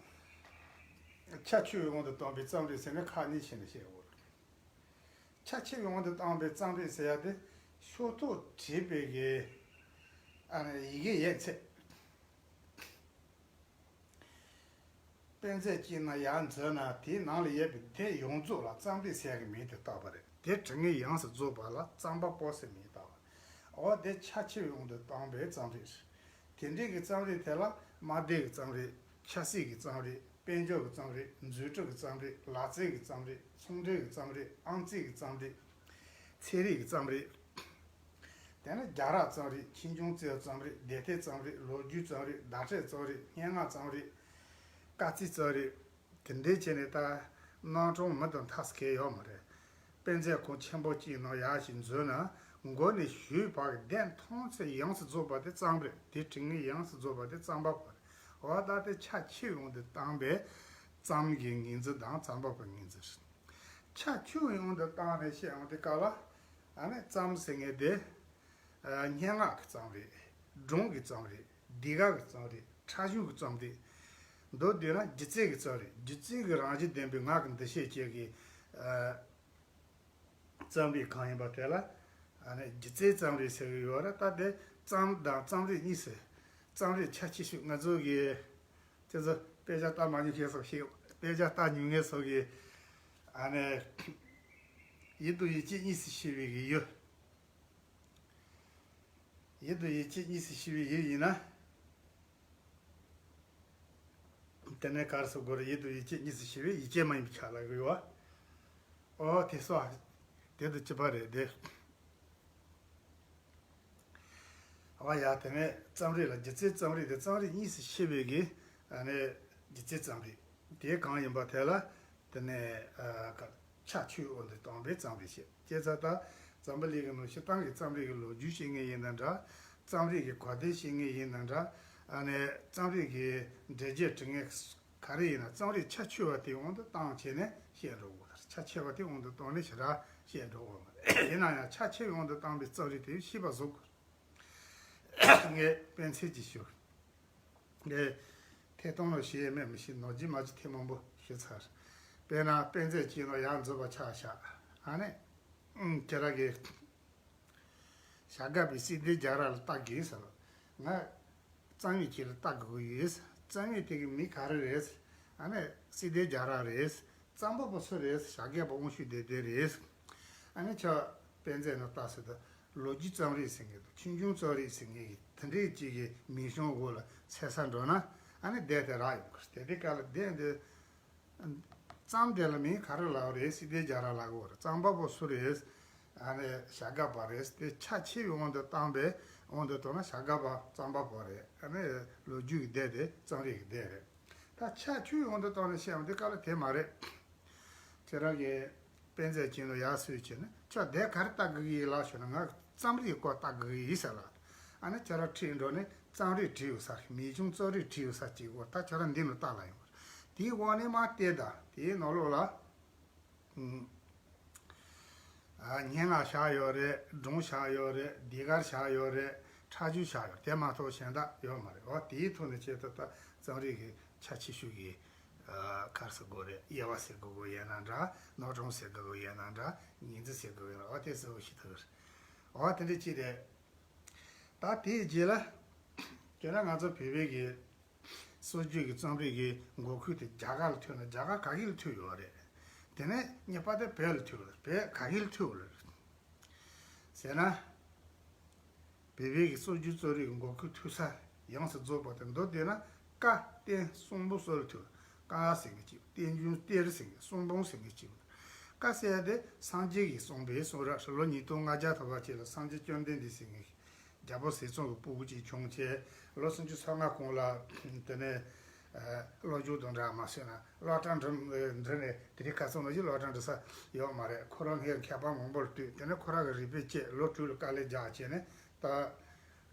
ཁྱད་ཆོས་དབང་དུ་བཏང་བའི་རྩོམ་རིག་ཟེར་ནས་ཁག་གཉིས་ཕྱེ་ནས་བཤད་དགོས། ཁྱད་ཆོས་དབང་དུ་བཏང་བའི་རྩོམ་རིག་ཟེར་ཡ་དེ་ཤོག་ཐོག་བྲིས་པའི་གི་ཨ་ནི་ཡི་གེ་ཡིན་ཚད། དཔེ་མཛོད་ཅིག་ནང་ཡར་འཛུལ་ན་དེའི་ནང་ལ་ཡོད་པའི་དེབ་ཡོངས་རྫོགས་ལ་རྩོམ་རིག་ཟེར་གི་མིང་དེ་བཏགས་པ་རེད། དེ་བྲི་ངེས་ཡོངས་སུ་རྫོགས་པ་ལ་རྩོམ་པ་པོ་ཟེར་མིང་བཏགས་པ་རེད། འོ་དེ་ཁྱད་ཆོས་དབང་དུ་བཏང་བའི་རྩོམ་རིག་རེད། དེ་འདྲའི་གི་རྩོམ་རིག་དེ་ལ་དམའ་སྡེ་གི་རྩོམ་རིག་ཆབ་སྲིད་ཀྱི་རྩོམ་རིག་དཔལ་འབྱོར་གྱི་རྩོམ་རིག་འཛུགས་སྐྲུན་གྱི་རྩོམ་རིག་ལག་རྩལ་གྱི་རྩོམ་རིག་ཚོང་འབྲེལ་གྱི་རྩོམ་རིག་ཨང་རྩིས་ཀྱི་རྩོམ་རིག་ཚན་རིག་གི་རྩོམ་རིག་དེ་ནས་རྒྱལ་རབས་རྩོམ་རིག་ཆོས་འབྱུང་རྩོམ་རྩོམ་རིག་སྡེ་བརྡ་རྩོམ་རིག་ལོ་རྒྱུས་རྩོམ་རིག་བརྡ་སྤྲོད་རྩོམ་རིག་སྙན་ངག་རྩོམ་རིག་སྐར་རྩིས་རྩོམ་རིག་དེ་འདྲའི་བྱས་ནས་ད་གནའ་གྲོང་མི་དང་ཐག་སྐད་ཡོད་མ་རེད། དཔེ་མཛོད་ཁང་ཆེན་པོ་གཅིག་ནང་ཡར་ཞིག་འཛུལ་ན་མགོ་ནས་གཞུག་བར་གྱི་དེབ་མཐོང་ཚད་ཡོངས་སུ་རྫོགས་པ་དེ་རྩོམ་རིག་དེ་བྲི་ངེས་ཡོངས་སུ་རྫོགས་པ་དེ་རྩོམ་པ་པོ་རེད། འོ་ད་དེ་ཁྱད་ཆོས་དབང་དུ་བཏང་བའི་རྩོམ་གྱི་ངོས་འཛིན་དང་རྩོམ་པ་པོའི་ངོས་འཛིན་རེད། ཁྱད་ཆོས་དབང་དུ་བཏང་ནས་བཤད་ཡོང་དུས་སྐབས་ལ་ཨ་ནི་རྩོམ་ཟེར་མཁན་དེ། ཨ་སྙན་ངག་གི་རྩོམ་རིག་སྒྲུང་གི་རྩོམ་རིག་ཟློས་གར་གྱི་རྩོམ་རིག་ཕྲ་ཞིང་གི་རྩོམ་རིག་མདོར་བསྡུས་ན་སྒྱུ་རྩལ་གྱི་རྩོམ་རིག་སྒྱུ་རྩལ་གྱི་རང་བཞིན་ལྡན་པའི་ངག་གི་འདུ་ཤེས་བཅས་ཀྱི་ཨ་རྩོམ་རིག་གང་ཡིན་པ་དེ་ལ་ཨ་ནི་སྒྱུ་རྩལ་རྩོམ་རིག་ཟེར་གྱི་ཡོད་རེད། ད་དེ་རྩོམ་དང་རྩོམ་རིག་གཉིས་སུ་རྩོམ་རིག་ཁྱད་ཆོས་ཤིག་ང་ཚོ་གི་ཁྱེད་ཚོ་དཔེ་ཆ་ལྟ་མ་མྱོང་མཁན་སོགས་ཤིག་དཔེ་ཆ་ལྟ་མྱོང་མཁན་སོགས་ཀྱི་ཨ་ནི་ཡིད་དང་ཡིད་ཆེས་གཉིས་སུ་ཕྱེ་བའི་གི་ཡུལ། ཡིད་དང་ཡིད་ཆེས་གཉིས་སུ་ཕྱེ་བའི་ཡུལ་ཡིན་ན། དེ་ནས་ག་རེ་ཟེར་དགོས་རེད། ཡིད་དང་ཡིད་ཆེས་གཉིས་སུ་ཕྱེ་བའི་ཡིད་ཆེས་མ་ཡིན་པའི་ཆ་ལ་གི་ཡོད། ཨོ་དེ་སོ། དེ་དང་གཅིག་པ་རེད་དེ། ཨོ་ཡ་དེ་ནས་རྩོམ་རིག་ལ་སྒྱུ་རྩལ་རྩོམ་རིག་དེ་རྩོམ་རིག་གཉིས་སུ་ཕྱེ་བའི་གི་ཨ་ནི་སྒྱུ་རྩལ་རྩོམ་རིག་དེ་གང་ཡིན་པ་དེ་ལ། དེ་ནས་ཨ་ཁ་ཁྱད་ཆོས་དབང་དུ་བཏང་བའི་རྩོམ་རིག་བཤད། བྱས་ཙང་ད་འཛམ་བུ་གླིང་གི་ནང་སྤྱིར་བཏང་གི་རྩོམ་རིག་གི་ལོ་རྒྱུས་ཤེས་མཁན་ཡིན་ན་འདྲ། རྩོམ་རིག་གི་གོ་དོན་ཤེས་མཁན་ཡིན་ན་འདྲ། ཨ་ནི་རྩོམ་རིག་གི་འགྲེལ་བརྗོད་འབྲི་མཁན་ག་རེ་ཡིན་ན་རྩོམ་རིག་ཁྱད་ཆོས་པ་དེ་དབང་དུ་བཏང་བྱས་ནས་བཤད་འགྲོ་དགོས། ཁྱད་ཆོས་པ་དེ་དབང་དུ་བཏང་ནས་ཞེ་དྲག་བཤད་འགྲོ་དགོས་མ་རེད། ཡིན་ན་ཡང་ཁྱད་ཆོས་དབང་དུ་བཏང་བའི་རྩོམ་རིག་དེ་ཤེས་པ་བཟོ་དགོས། ངས་དཔེ་མཚོན་ཅིག་ཞུ། ངས་ཐད་གཏོང་ལ་ཞུ་ཡས་མེད་མི་ཤེས། ནོར་གྱིས་མ་གྱིས་ཐེངས་མང་པོ་ཞུས་ཚར། དཔེར་ན་དཔེ་མཛོད་ཅིག་ནང་ཡར་འཛུལ་བ་ཆ་བཞག་ཨ་ནི། ཨུམ་ཁྱེད་རང་གིས་བྱ་དགའ་པའི་སྲིད་དོན་རྒྱལ་རབས་ལ་ལྟ་དགོས་ཟེར། ང་རྩོམ་ཡིག་ཅིག་ལ་ལྟ་དགོས་ཀྱི་ཡོད། རྩོམ་ཡིག་དེ་གི་མིང་ག་རེ་རེད། ཨ་ནི་སྲིད་དོན་རྒྱལ་རབས་རེད། རྩོམ་པ་པོ་སུ་རེད། བྱ་དགའ་པ་དབང་ཕྱུག་བདེ་ལྡན་རེད། ཨ་ནི་ཁྱོད་དཔེ་མཛོད་ནང་ལྟ་ཟེར་དུས་ལོ་རྒྱུས་རྩོམ་རིག་ཟེར་མཁན་དང་ཆོས་འབྱུང་རྩོམ་རིག་ཟེར་མཁན་གྱི་དེ་འདྲའི་ཅིག་གི་མིང་གཞུང་འོག་ལ་འཚོལ་ས་འགྲོ་ན་ཨ་ནི་དེབ་དེ་རག་ཡོང་གི་རེད། དེ་དུས་སྐབས་ལ་དེབ་འདི་རྩོམ་དེ་ལ་མིང་ག་རེ་ལབ་རེད། སྲིད་དོན་རྒྱལ་རབས་ལབ་ཀྱི་ཡོད་རེད། རྩོམ་པ་པོ་སུ་རེད། ཨ་ནི་བྱ་དགའ་པ་རེད། དེ་ཁྱད་ཆོས་དབང་དུ་བཏང་བའི་དབང་དུ་བཏང་ན་བྱ་དགའ་པ་རྩོམ་པ་པོ་རེད། ཨ་ནི་ལོ་རྒྱུས་ཀྱི་དེབ་དེ་རྩོམ་རིག་གི་དེབ་རེད། ད་ཁྱད་ཆོས་དབང་དུ་བཏང་ནས་བཤད་ཡོང་དུས་སྐབས་ལ་དེ་མ་རེད། ཁྱེད་རང་གིས་དཔེ་མཛོད་ཅིག་ནང་ཡར་སོང་བྱས་ན་ཁྱོད་དེབ་ག་རེ་ལྟ་དགོས་ཀྱི་ཡིན་ལབ་ཞུས་ན་ང་རྩོམ་རིག་སྐོར་ལྟ་དགོས་ཀྱི་ཡིན་ཟེར་ལབ། ཨ་ནི་ཁྱེད་རང་ཁྲིད་འགྲོ་ནས་རྩོམ་རིག་བྲིས་ཡོད་ས་མིང་གཞུང་རྩོམ་རིག་བྲིས་ཡོད་ས་ཅིག་འོ་ད་ཁྱེད་རང་འདི་ནང་ལྟ་ལབ་ཡོང་། དེའི་འོག་ནས་མར་བལྟས་དང་དེའི་ནང་ལོགས་ལ། ཨ་སྙན་ངག་བཞག་ཡོད་རེད། སྒྲུང་བཞག་ཡོད་རེད། ཟློས་གར་བཞག་ཡོད་རེད། ཁྲ་རྒྱུན་བཞག་ཡོད་རེད། དེ་མ་གཏོགས་གཞན་དག་ཡོད་མ་རེད། འོ་དེའི་ཐོག་ནས་བྱས་ད་ལྟ་རྩོམ་རིག་གི་ཁྱད་ཆེ་ཤོས་ཀྱི་ཨ་ག་རེ་ཟེར་དགོས་རེད། དབྱེ་བ་ཟེར་དགོས་ཀྱི་ཡོད་ན་འདྲ། སྣོལ་ཕྲེང་ཟེར་དགོས་ཀྱི་ཡོད་ན་འདྲ། ངོས་འཛིན་ཟེར་དགོས་ཀྱི་ཡོད་ན་འདྲ། འོ་དེ་ཟེར་བ་ཞིག་ཐུག་རེད། འོ་དེ་འདྲ་ཅིག་རེད། ད་དེའི་རྗེས་ལ་དེ་ན་ང་ཚོ་བོད་པའི་གི་སྲོལ་རྒྱུན་གྱི་རྩོམ་རིག་གི་འགོ་ཁུངས་དེ་རྒྱ་གར་ལ་ཐོན་ན་རྒྱ་གར་ག་གི་ལ་ཐོན་ཡོད་རེད། དེ་ནས་གཉིས་པ་དེ་བོད་ལ་ཐོན་ཡོད་རེད། བོད་ག་གི་ལ་ཐོན་ཡོད་རེད་ཟེར་ན། བོད་པའི་གི་སྲོལ་རྒྱུན་རྩོམ་རིག་གི་འགོ་ཁུངས་ཐོན་ས་ཡོངས་སུ་རྫོགས་པ་དེ་མདོར་བསྡུས་ན་བཀའ་བསྟན་གསུང་འབུམ་སོགས་ལ་ཐོན། བཀའ་ཟེར་མཁན་གཅིག་བསྟན་འབྱུང་གཏེར་ཟེར་མཁན་གསུང་འབུམ་ཟེར་མཁན་གཅིག་བཀའ་ཟེར་ཡ་དེ་སངས་རྒྱས་ཀྱིས་གསུངས་པའི་གསུང་རབ་ལོ་ཉིས་སྟོང་ལྔ་བརྒྱ་ཐམ་པ་ཅིག་ལ་སངས་རྒྱས་བཅོམ་ལྡན་འདས་ཟེར་མཁན་གྱི་རྒྱལ་པོ་ཟས་གཙང་གི་སྤུ་གུ་ཅིག་བྱུང་བྱས་ལོ་སུམ་ཅུ་སོ་ལྔ་གོང་ལ་དེ་ནས་ཨ་སློབ་སྦྱོང་དང་འདྲ་མ་བྱས་ན་སློབ་གྲྭ་འགྲིམ་འགྲིམ་ནས་དེ་རིང་ཁ་སང་ལོ་ཅིག་སློབ་གྲྭ་འགྲིམ་ས་ཡོད་མ་རེད། ཁོ་རང་སྔས་མཁས་པ་མང་པོ་ལ་ལྟོས། དེ་ནས་ཁོ་རང་གི་རིག་པའི་དཔྱད་ལོ་དྲུག་ལ་དཀའ་ལས་རྒྱག་བྱས་ནས་ད་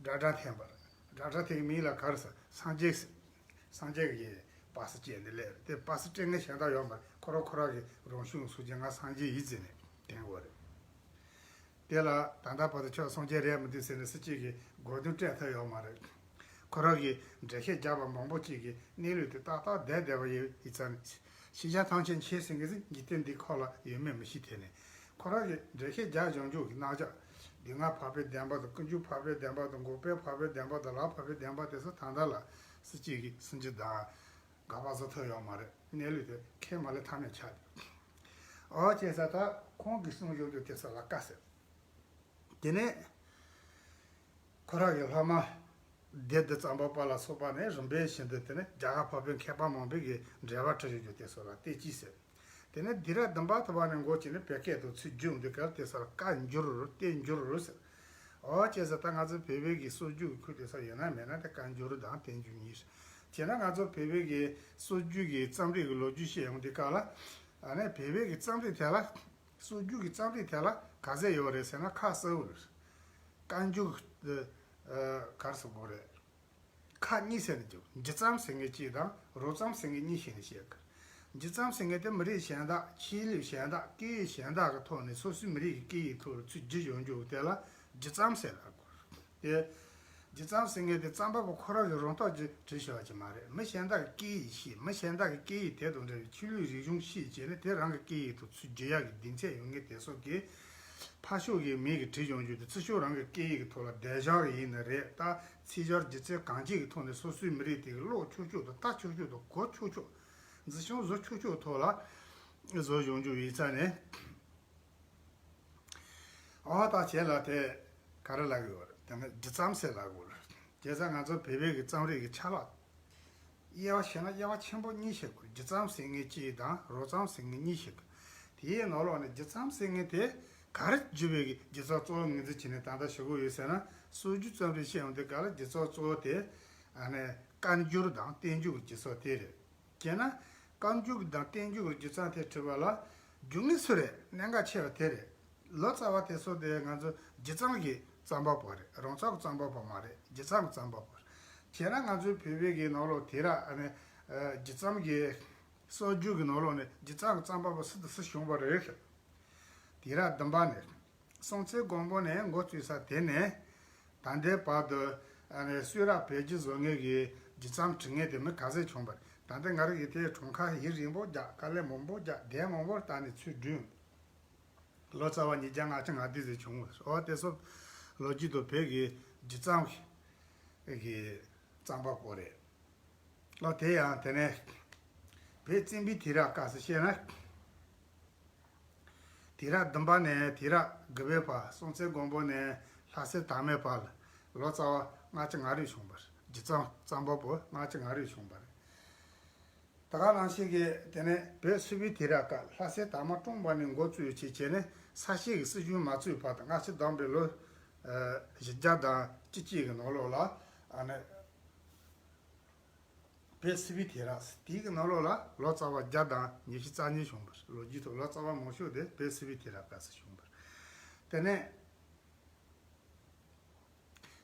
སྒྲ་གྲྭ་འཐེན་པ་རེད། སྒྲ་གྲྭ་དེ་གི་མིང་ལ་ག་རེ་ཟེར། སངས་རྒྱས་ཟེར། སངས་རྒྱས་ཀྱི་པར་སི་བཅད་འདི་ལས་རེད། དེ་པར་སི་སྤྲད་མཁན་གཞན་དག་ཡོད་མ་རེད། ཁོ་རང་ཁོ་རང་གི་རང་གཞུང་སོ་སྐྱེ་ང་སངས་རྒྱས་ཡིན་ཟེར་ནས་འཐེན་དགོས་རེད། དེ་ལ་ད་ལྟ་བར་དུ་ཁྱོད་སངས་རྒྱས་རེད་མི་འདུག་ཟེར་ནས་སུ་གཅིག་གིས་གོ་དོན་སྤྲད་ཐུབ་ཡོད་མ་རེད། ཁོ་རང་གིས་འགྲེལ་བཤད་རྒྱབ་པ་མང་པོ་གཅིག་གིས་གནས་ལུགས་དེ་ཏག་ཏག་བསྡད་བསྡད་པ་ཡིན་ཡིན་ཙང་ཤེས་བྱ་ཐམས་ཅད་མཁྱེན་ཟེར་མཁན་ཟིག་འཇིག་རྟེན་འདིའི་ཁམས་ལ་ཡོད་མེད་མི་ཤེས། དེ་ནས་ཁོ་རང་གིས་འགྲེལ་བཤད་རྒྱབ་ཡོང་རྒྱུ་གི་རྣམ་གཞག་སྡུག་བསྔལ་འཕགས་པའི་བདེན་པ་དང་ཀུན་འབྱུང་འཕགས་པའི་བདེན་པ་དང་འགོག་པའི་འཕགས་པའི་བདེན་པ་དང་ལམ་འཕགས་པའི་བདེན་པ་དེ་ཚོ་ད་ལྟ་ལ་སུ་གཅིག་གིས་སུན་འབྱིན་དང་དགག་པ་བཟོ་ཐུབ་ཡོད་མ་རེད། གནས་ལུགས་དེ་ཁས་མ་ལེན་ཐབས་མེད་ཆགས་འདུག་ཨོ་བྱས་ཙང་ད་ཁོང་གིས་གསུངས་ཡོང་དུས་དེ་ཚོ་ལ་དཀའ་ཟེར། དེ་ནས་ཁོ་རང་གི་སློབ་མ་སྡེ་བདུན་གཙང་པ་པ་ལ་སོགས་པ་ནས་རིམ་པས་བཞིན་དུ་དེ་ནས་རྒྱ་གར་འཕགས་པའི་མཁས་པ་མང་པོས་ཀྱི་འགྲེལ་པ་བྲིས་ཡོད་རྒྱུ་དེ་ཚོ་ལ་བསྟན་བཅོས་ཟེར། དེ་ནས་སྡེ་ར་བདུན་པ་ཐོབ་པ་ནས་འགོ་བྱས་ནས་བོད་སྐད་དུ་ཚུར་བསྒྱུར་འདི་གར་དེ་ཚོ་ལ་བཀའ་འགྱུར་བསྟན་འགྱུར་ཟེར། ཨོ་བྱས་ཙང་ད་ང་ཚོ་བོད་པའི་གི་སྲོལ་རྒྱུན་གྱི་ཁུལ་དེ་ཚོ་ཡིན་ན་མེད་ན་དེ་བཀའ་འགྱུར་དང་བསྟན་འགྱུར་གཉིས་རེད། བྱས་ན་ང་ཚོ་བོད་པའི་གི་སྲོལ་རྒྱུན་གྱི་རྩོམ་རིག་གི་ལོ་རྒྱུས་བཤད་ཡོང་དུས་སྐབས་ལ་ཨ་ནི་བོད་པའི་གི་རྩོམ་རིག་དེ་ལ་སྲོལ་རྒྱུན་གྱི་རྩོམ་རིག་དེ་ལ་ག་ཚད་ཡོད་རེད་ཟེར་ན་ཁ་གསལ་བོ་རེད། བཀའ་འགྱུར་དེ་ག་རེ་ཟེར་དགོས་རེད། ཁག་གཉིས་ཟེར་ནས་བརྗོད། འཇིག་རྩོམ་ཟེར་མཁན་གཅིག་དང་རོབ་རྩོམ་ཟེར་མཁན་གཉིས་བྱས་ནས་བཤད་གི། འཇིག་རྩོམ་ཟེར་མཁན་དེ་མི་རིགས་གཞན་དག་ཆོས་ལུགས་གཞན་དག་སྐད་ཡིག་གཞན་དག་གི་ཐོག་ནས་སོ་སོའི་མི་རིགས་ཀྱི་སྐད་ཡིག་ཐོག་ལ་ཚུར་བསྒྱུར་ཡོང་རྒྱུ་དེ་ལ་འཇིག་རྩོམ་ཟེར་ལབ་དགོས། དེ་འཇིག་རྩོམ་ཟེར་མཁན་དེ་རྩོམ་པ་པོ་ཁོ་རང་གི་རང་རྟོགས་ཀྱིས་བྲིས་བཞག་པ་ཅིག་མ་རེད། མི་གཞན་དག་གི་སྐད་ཡིག་ཤེས། མི་གཞན་དག་གི་སྐད་ཡིག་དེ་དང་འབྲེལ་བའི་ཆོས་ལུགས་རིག་གཞུང་ཤེས་བྱས་ནས་དེ་རང་གི་སྐད་ཡིག་ཐོག་ཚུར་བསྒྱུར་ཡག་གི་སྡིངས་ཆ་ཡོད་མཁན་དེ་སོགས་ཀྱི་ཕར་ཕྱོགས་ཀྱི་མི་གིས་བྲིས་ཡོང་རྒྱུ་དེ་ཚུར་ཕྱོགས་རང་གི་སྐད་ཡིག་གི་ཐོག་ལ་བསྡད་བཞག་གི་ཡིན་ནི་རེད། ད་ཚིག་སྦྱོར་སྒྱུ་རྩལ་གང་ཅིའི་ཐོག་ནས་སོ་སོའི་མི་རིགས་དེ་གི་ཀློག་ཆོག་ཆོག་དང་ལྟ་ཆོག་ཆོག་དང་གོ་ཆོག་ཆོག་འཛིན་སྐྱོང་བཟོ་ཆོག་ཆོག་ཐོག་ལ་བཟོ་ཡོང་རྒྱུ་ཡིན་ཙང་ནས། ཨོ་ད་བྱས་ལ་དེ་ག་རེ་ལབ་ཡོད་རེད། དེ་ནི་འཇིག་རྩོམ་ཟེར་ལབ་དགོས་རེད། བྱས་ཙང་ང་ཚོ་བོད་པའི་གི་རྩོམ་རིག་གི་ཆ་ལག་དབྱེ་བ་ཕྱེ་ན་དབྱེ་བ་ཆེན་པོ་གཉིས་ཕྱེ་དགོས། འཇིག་རྩོམ་ཟེར་མཁན་གཅིག་དང་རོབ་རྩོམ་ཟེར་མཁན་གཉིས་ཕྱེ་དགོས། དེའི་ནང་ལོགས་ནས་འཇིག་རྩོམ་ཟེར་མཁན་དེ་ག་རེ་བརྗོད་པའི་གི་རྒྱུ་ཚོགས་གཙོ་བོ་ངོས་འཛིན་བྱས་ནས་ད་ལྟ་ཞུ་གི་ཡོད་ཟེར་ན། སྲོལ་རྒྱུན་རྩོམ་རིག་བཤད་ཡོང་དུས་སྐབས་ལ་རྒྱུ་ཚོགས་གཙོ་བོ་དེ་ཨ་ནི་བཀའ་འགྱུར་དང་བསྟན་འགྱུར་གྱི་རྒྱུ་ཚོགས་དེ་རེད། བྱས་ན་བཀའ་འགྱུར་དང་བསྟན་འགྱུར་གྱི་རྒྱུ་མཚན་དེ་བྲིས་པ་ལ་རྒྱུ་དངོས་སུ་རེད། གནད་འགག་ཆེ་བ་དེ་རེད། ལོ་ཙཱ་བ་དེ་ཚོ་དེ་ང་ཚོ་རྒྱུ་རྩོམ་གྱི་རྩོམ་པ་པོ་རེད། རང་རྩོམ་གྱི་རྩོམ་པ་པོ་མ་རེད། རྒྱུ་རྩོམ་གྱི་རྩོམ་པ་པོ་རེད། བྱས་ན་ང་ཚོའི་བོད་པའི་གི་ནང་ལོགས་དེ་ར་ཨ་ནི་ཨ་རྒྱུ་རྩོམ་གྱི་སྲོལ་རྒྱུན་གྱི་ནང་ལོགས་ནས་རྒྱུ་རྩོམ་གྱི་རྩོམ་པ་པོ་སུ་དང་སུ་བྱུང་བ་རེད། དེ་ར་བདུན་པ་ནས། སྲོང་བཙན་སྒམ་པོ་ནས་འགོ་བཙུགས་ས་དེ་ནས་ད་ལྟའི་བར་དུ་ཨ་ནི་གསུང་རབ་བོད་བསྒྱུར་བཟོ་མཁན་གྱི་རྒྱུ་རྩོམ་འབྲི་མཁན་དེ་མི་ག་ཚད་བྱུང་བ་རེད། ད་ལྟ་ང་རང་གིས་དེའི་གྲངས་ཀ་ཡིག་རིང་པོ་རྒྱག་དཀའ་ལས་མང་པོ་རྒྱག་དེབ་མང་པོ་བལྟས་ནས་ཚུར་བསྒྲུན། ལོ་ཙཱ་བ་ཉིས་བརྒྱ་ལྔ་བཅུ་ང་བདུན་ཙམ་བྱུང་བ་རེད། འོ་དེ་ཚོ་ལོ་རྒྱུས་དང་བོད་ཀྱི་རྒྱུ་རྩོམ་གྱི་རྩོམ་པ་པོ་རེད། ལོ་དེ་ཡང་དེ་ནས་བོད་བཙན་པོའི་དུས་རབས་སྐབས་སུ་བཤད་ན། དུས་རབས་བདུན་པ་ནས་དུས་རབས་དགུ་པའི་བར། སྲོང་བཙན་སྒམ་པོ་ནས་ལྷ་སྲས་དར་མའི་བར་ལ་ལོ་ཙཱ་བ་ལྔ་བཅུ་ང་དྲུག་བྱུང་བ་རེད། རྒྱུ་རྩོམ་རྩོམ་པ་པོ་ལྔ་བཅུ་ང་དྲུག་བྱུང་བ་རེད། ད་ག་ནང་བཞིན་གྱི་དེ་ནས་བོད་སིལ་བུའི་དུས་རབས་སྐབས་ལྷ་སྲས་དར་མ་བཀྲོངས་པ་ནས་འགོ་བཙུགས་བྱས་བྱས་ནས་ས་སྐྱའི་སྲིད་གཞུང་མ་བཙུགས་བར་དུ་སྔ་ཕྱི་བསྡོམས་པའི་ལོ་ཨ་བཞི་བརྒྱ་དང་བཅུ་གཅིག་གི་ནང་ལོགས་ལ་ཨ་ནི། བོད་སིལ་བུའི་དུས་རབས། དེའི་གི་ནང་ལོགས་ལ་ལོ་ཙཱ་བ་བརྒྱ་དང་ཉི་ཤུ་རྩ་གཉིས་བྱུང་བ་རེད། ལོ་རྒྱུས་ཐོག་ལོ་ཙཱ་བ་མང་ཤོས་དེ་བོད་སིལ་བུའི་དུས་རབས་སྐབས་སུ་བྱུང་བ་རེད། དེ་ནས་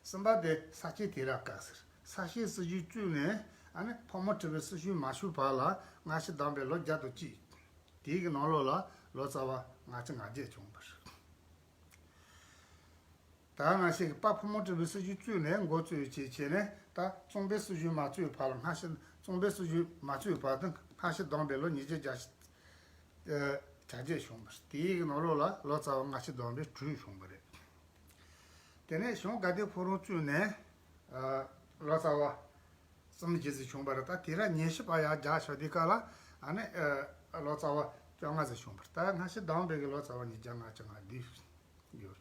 གསུམ་པ་དེ་ས་སྐྱའི་དུས་རབས་སྐབས་སུ་རེད། ས་སྐྱའི་སྲིད་བྱུས་བཙུགས་ནས་ཨ་ནི་ཕག་མོ་གྲུ་པའི་སྲིད་བྱུས་མ་བྱུང་བར་ལ་སྔ་ཕྱི་བསྡོམས་པའི་ལོ་བརྒྱ་དང་གཅིག་དེའི་གི་ནང་ལོགས་ལ་ལོ་ཙཱ་བ་ལྔ་བཅུ་ང་བརྒྱད་བྱུང་བ་རེད། ད་ག་ནང་བཞིན་གྱི་དཔལ་ཕོ་མོ་གྲུ་པའི་སྲིད་བྱུས་བཙུགས་ནས་འགོ་བཙུགས་བྱས་བྱས་ནས་ད་གཙང་པའི་སྲིད་བྱུས་མ་བཙུགས་བར་ལ་སྔ་ཕྱི། གཙང་པའི་སྲིད་བྱུས་མ་བཙུགས་བར་དུ་སྔ་ཕྱི་བསྡོམས་པའི་ལོ་ཉིས་བརྒྱ་གྱ་བརྒྱད་བྱུང་བ་རེད། དེའི་གི་ནང་ལོགས་ལ་ལོ་ཙཱ་བ་སྔ་ཕྱི་བསྡོམས་པས་དྲུག་བྱུང་བ་རེད། དེ་ནས་གཞུང་དགའ་ལྡན་ཕོ་བྲང་བཙུགས་ནས་ལོ་ཙཱ་བ་གསུམ་བཞི་ཙམ་བྱུང་བ་རེད། ད་དུས་རབས་ཉི་ཤུ་པ་ཡར་རྒྱག་ཤོག་དེ་ག་ལ་ཨ་ནི་ལོ་ཙཱ་བ་བཅོ་ལྔ་ཙམ་བྱུང་བ་རེད། ད་སྔ་ཕྱི་བསྡོམས་པའི་གི་ལོ་ཙཱ་བ་ཉིས་བརྒྱ་ལྔ་བཅུ་ང་བདུན་ཡོད།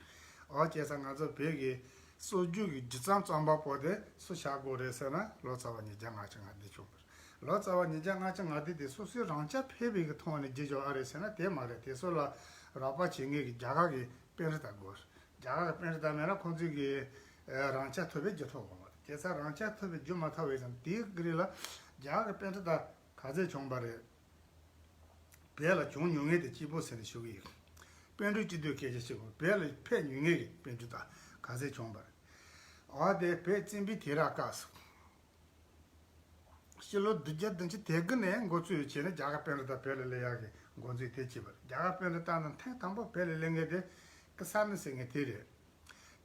འོ་བྱས་ཙང་ང་ཚོ་བོད་ཀྱི་སྲོལ་རྒྱུན་གྱི་རྒྱུ་རྩོམ་རྩོམ་པ་པོ་དེ་སུ་ཆགས་དགོས་རེད་ཟེར་ན་ལོ་ཙཱ་བ་ཉིས་བརྒྱ་ལྔ་བཅུ་ང་བདུན་བྱུང་བ་རེད། ལོ་ཙཱ་བ་ཉིས་བརྒྱ་ལྔ་བཅུ་ང་བདུན་དེ་སོ་སོའི་རང་རྐྱ་འཕེར་བའི་གི་ཐོག་ནས་བརྗོད་ཆོག་ཨ་རེད་ཟེར་ན་དེ་མ་རེད། དེ་ཚོ་ལ་རོགས་པ་བྱེད་མཁན་གྱི་རྒྱ་གར་གྱི་པཎྜི་ཏ་དགོས། རྒྱ་གར་གྱི་པཎྜི་ཏ་མེད་ན་ཁོང་ཚོས་ཀྱི་ཨ་རང་རྐྱ་ཐུབ་པའི་བརྒྱུད་ཐུབ་ཀྱི་མ་རེད། བྱས་ཙང་རང་རྐྱ་ཐུབ་པའི་བརྒྱུད་མ་ཐུབ་པའི་ཙང་དེའི་གི་རིང་ལ་རྒྱ་གར་གྱི་པཎྜི་ཏ་ག་ཚད་བྱུང་བ་རེད། བོད་ལ་བྱུང་མྱོང་མཁན་དེ་གཅིག་པོ་ཟེར་ནས་ཞུ་གི་ཡོད། པཎ་གྲུབ་སྤྱི་འདུས་སྐད་ཆ་བཤད་དགོས། བོད་ལ་ཕེབས་མྱོང་མཁན་གྱི་པཎ་གྲུབ་དང་ག་ཚད་བྱུང་བ་རེད། འོ་དེ་བོད་བཙན་པོའི་དུས་རབས་སྐབས་སུ། ཕྱི་ལོ་བདུན་བརྒྱ་བདུན་ཅུ་དོན་དགུ་ནས་འགོ་བཙུགས་བྱས་ནས་རྒྱ་གར་པཎྜི་ཏ་བོད་ལ་སླེབས་ཡག་གི་འགོ་འཛུགས་དེ་བྱས་པ་རེད། རྒྱ་གར་པཎྜི་ཏ་རྣམས་ཐེངས་དང་པོ་བོད་ལ་སླེབས་མཁན་དེ་ ཀི་ས་ནི་ཟེར་མཁན་དེ་རེད།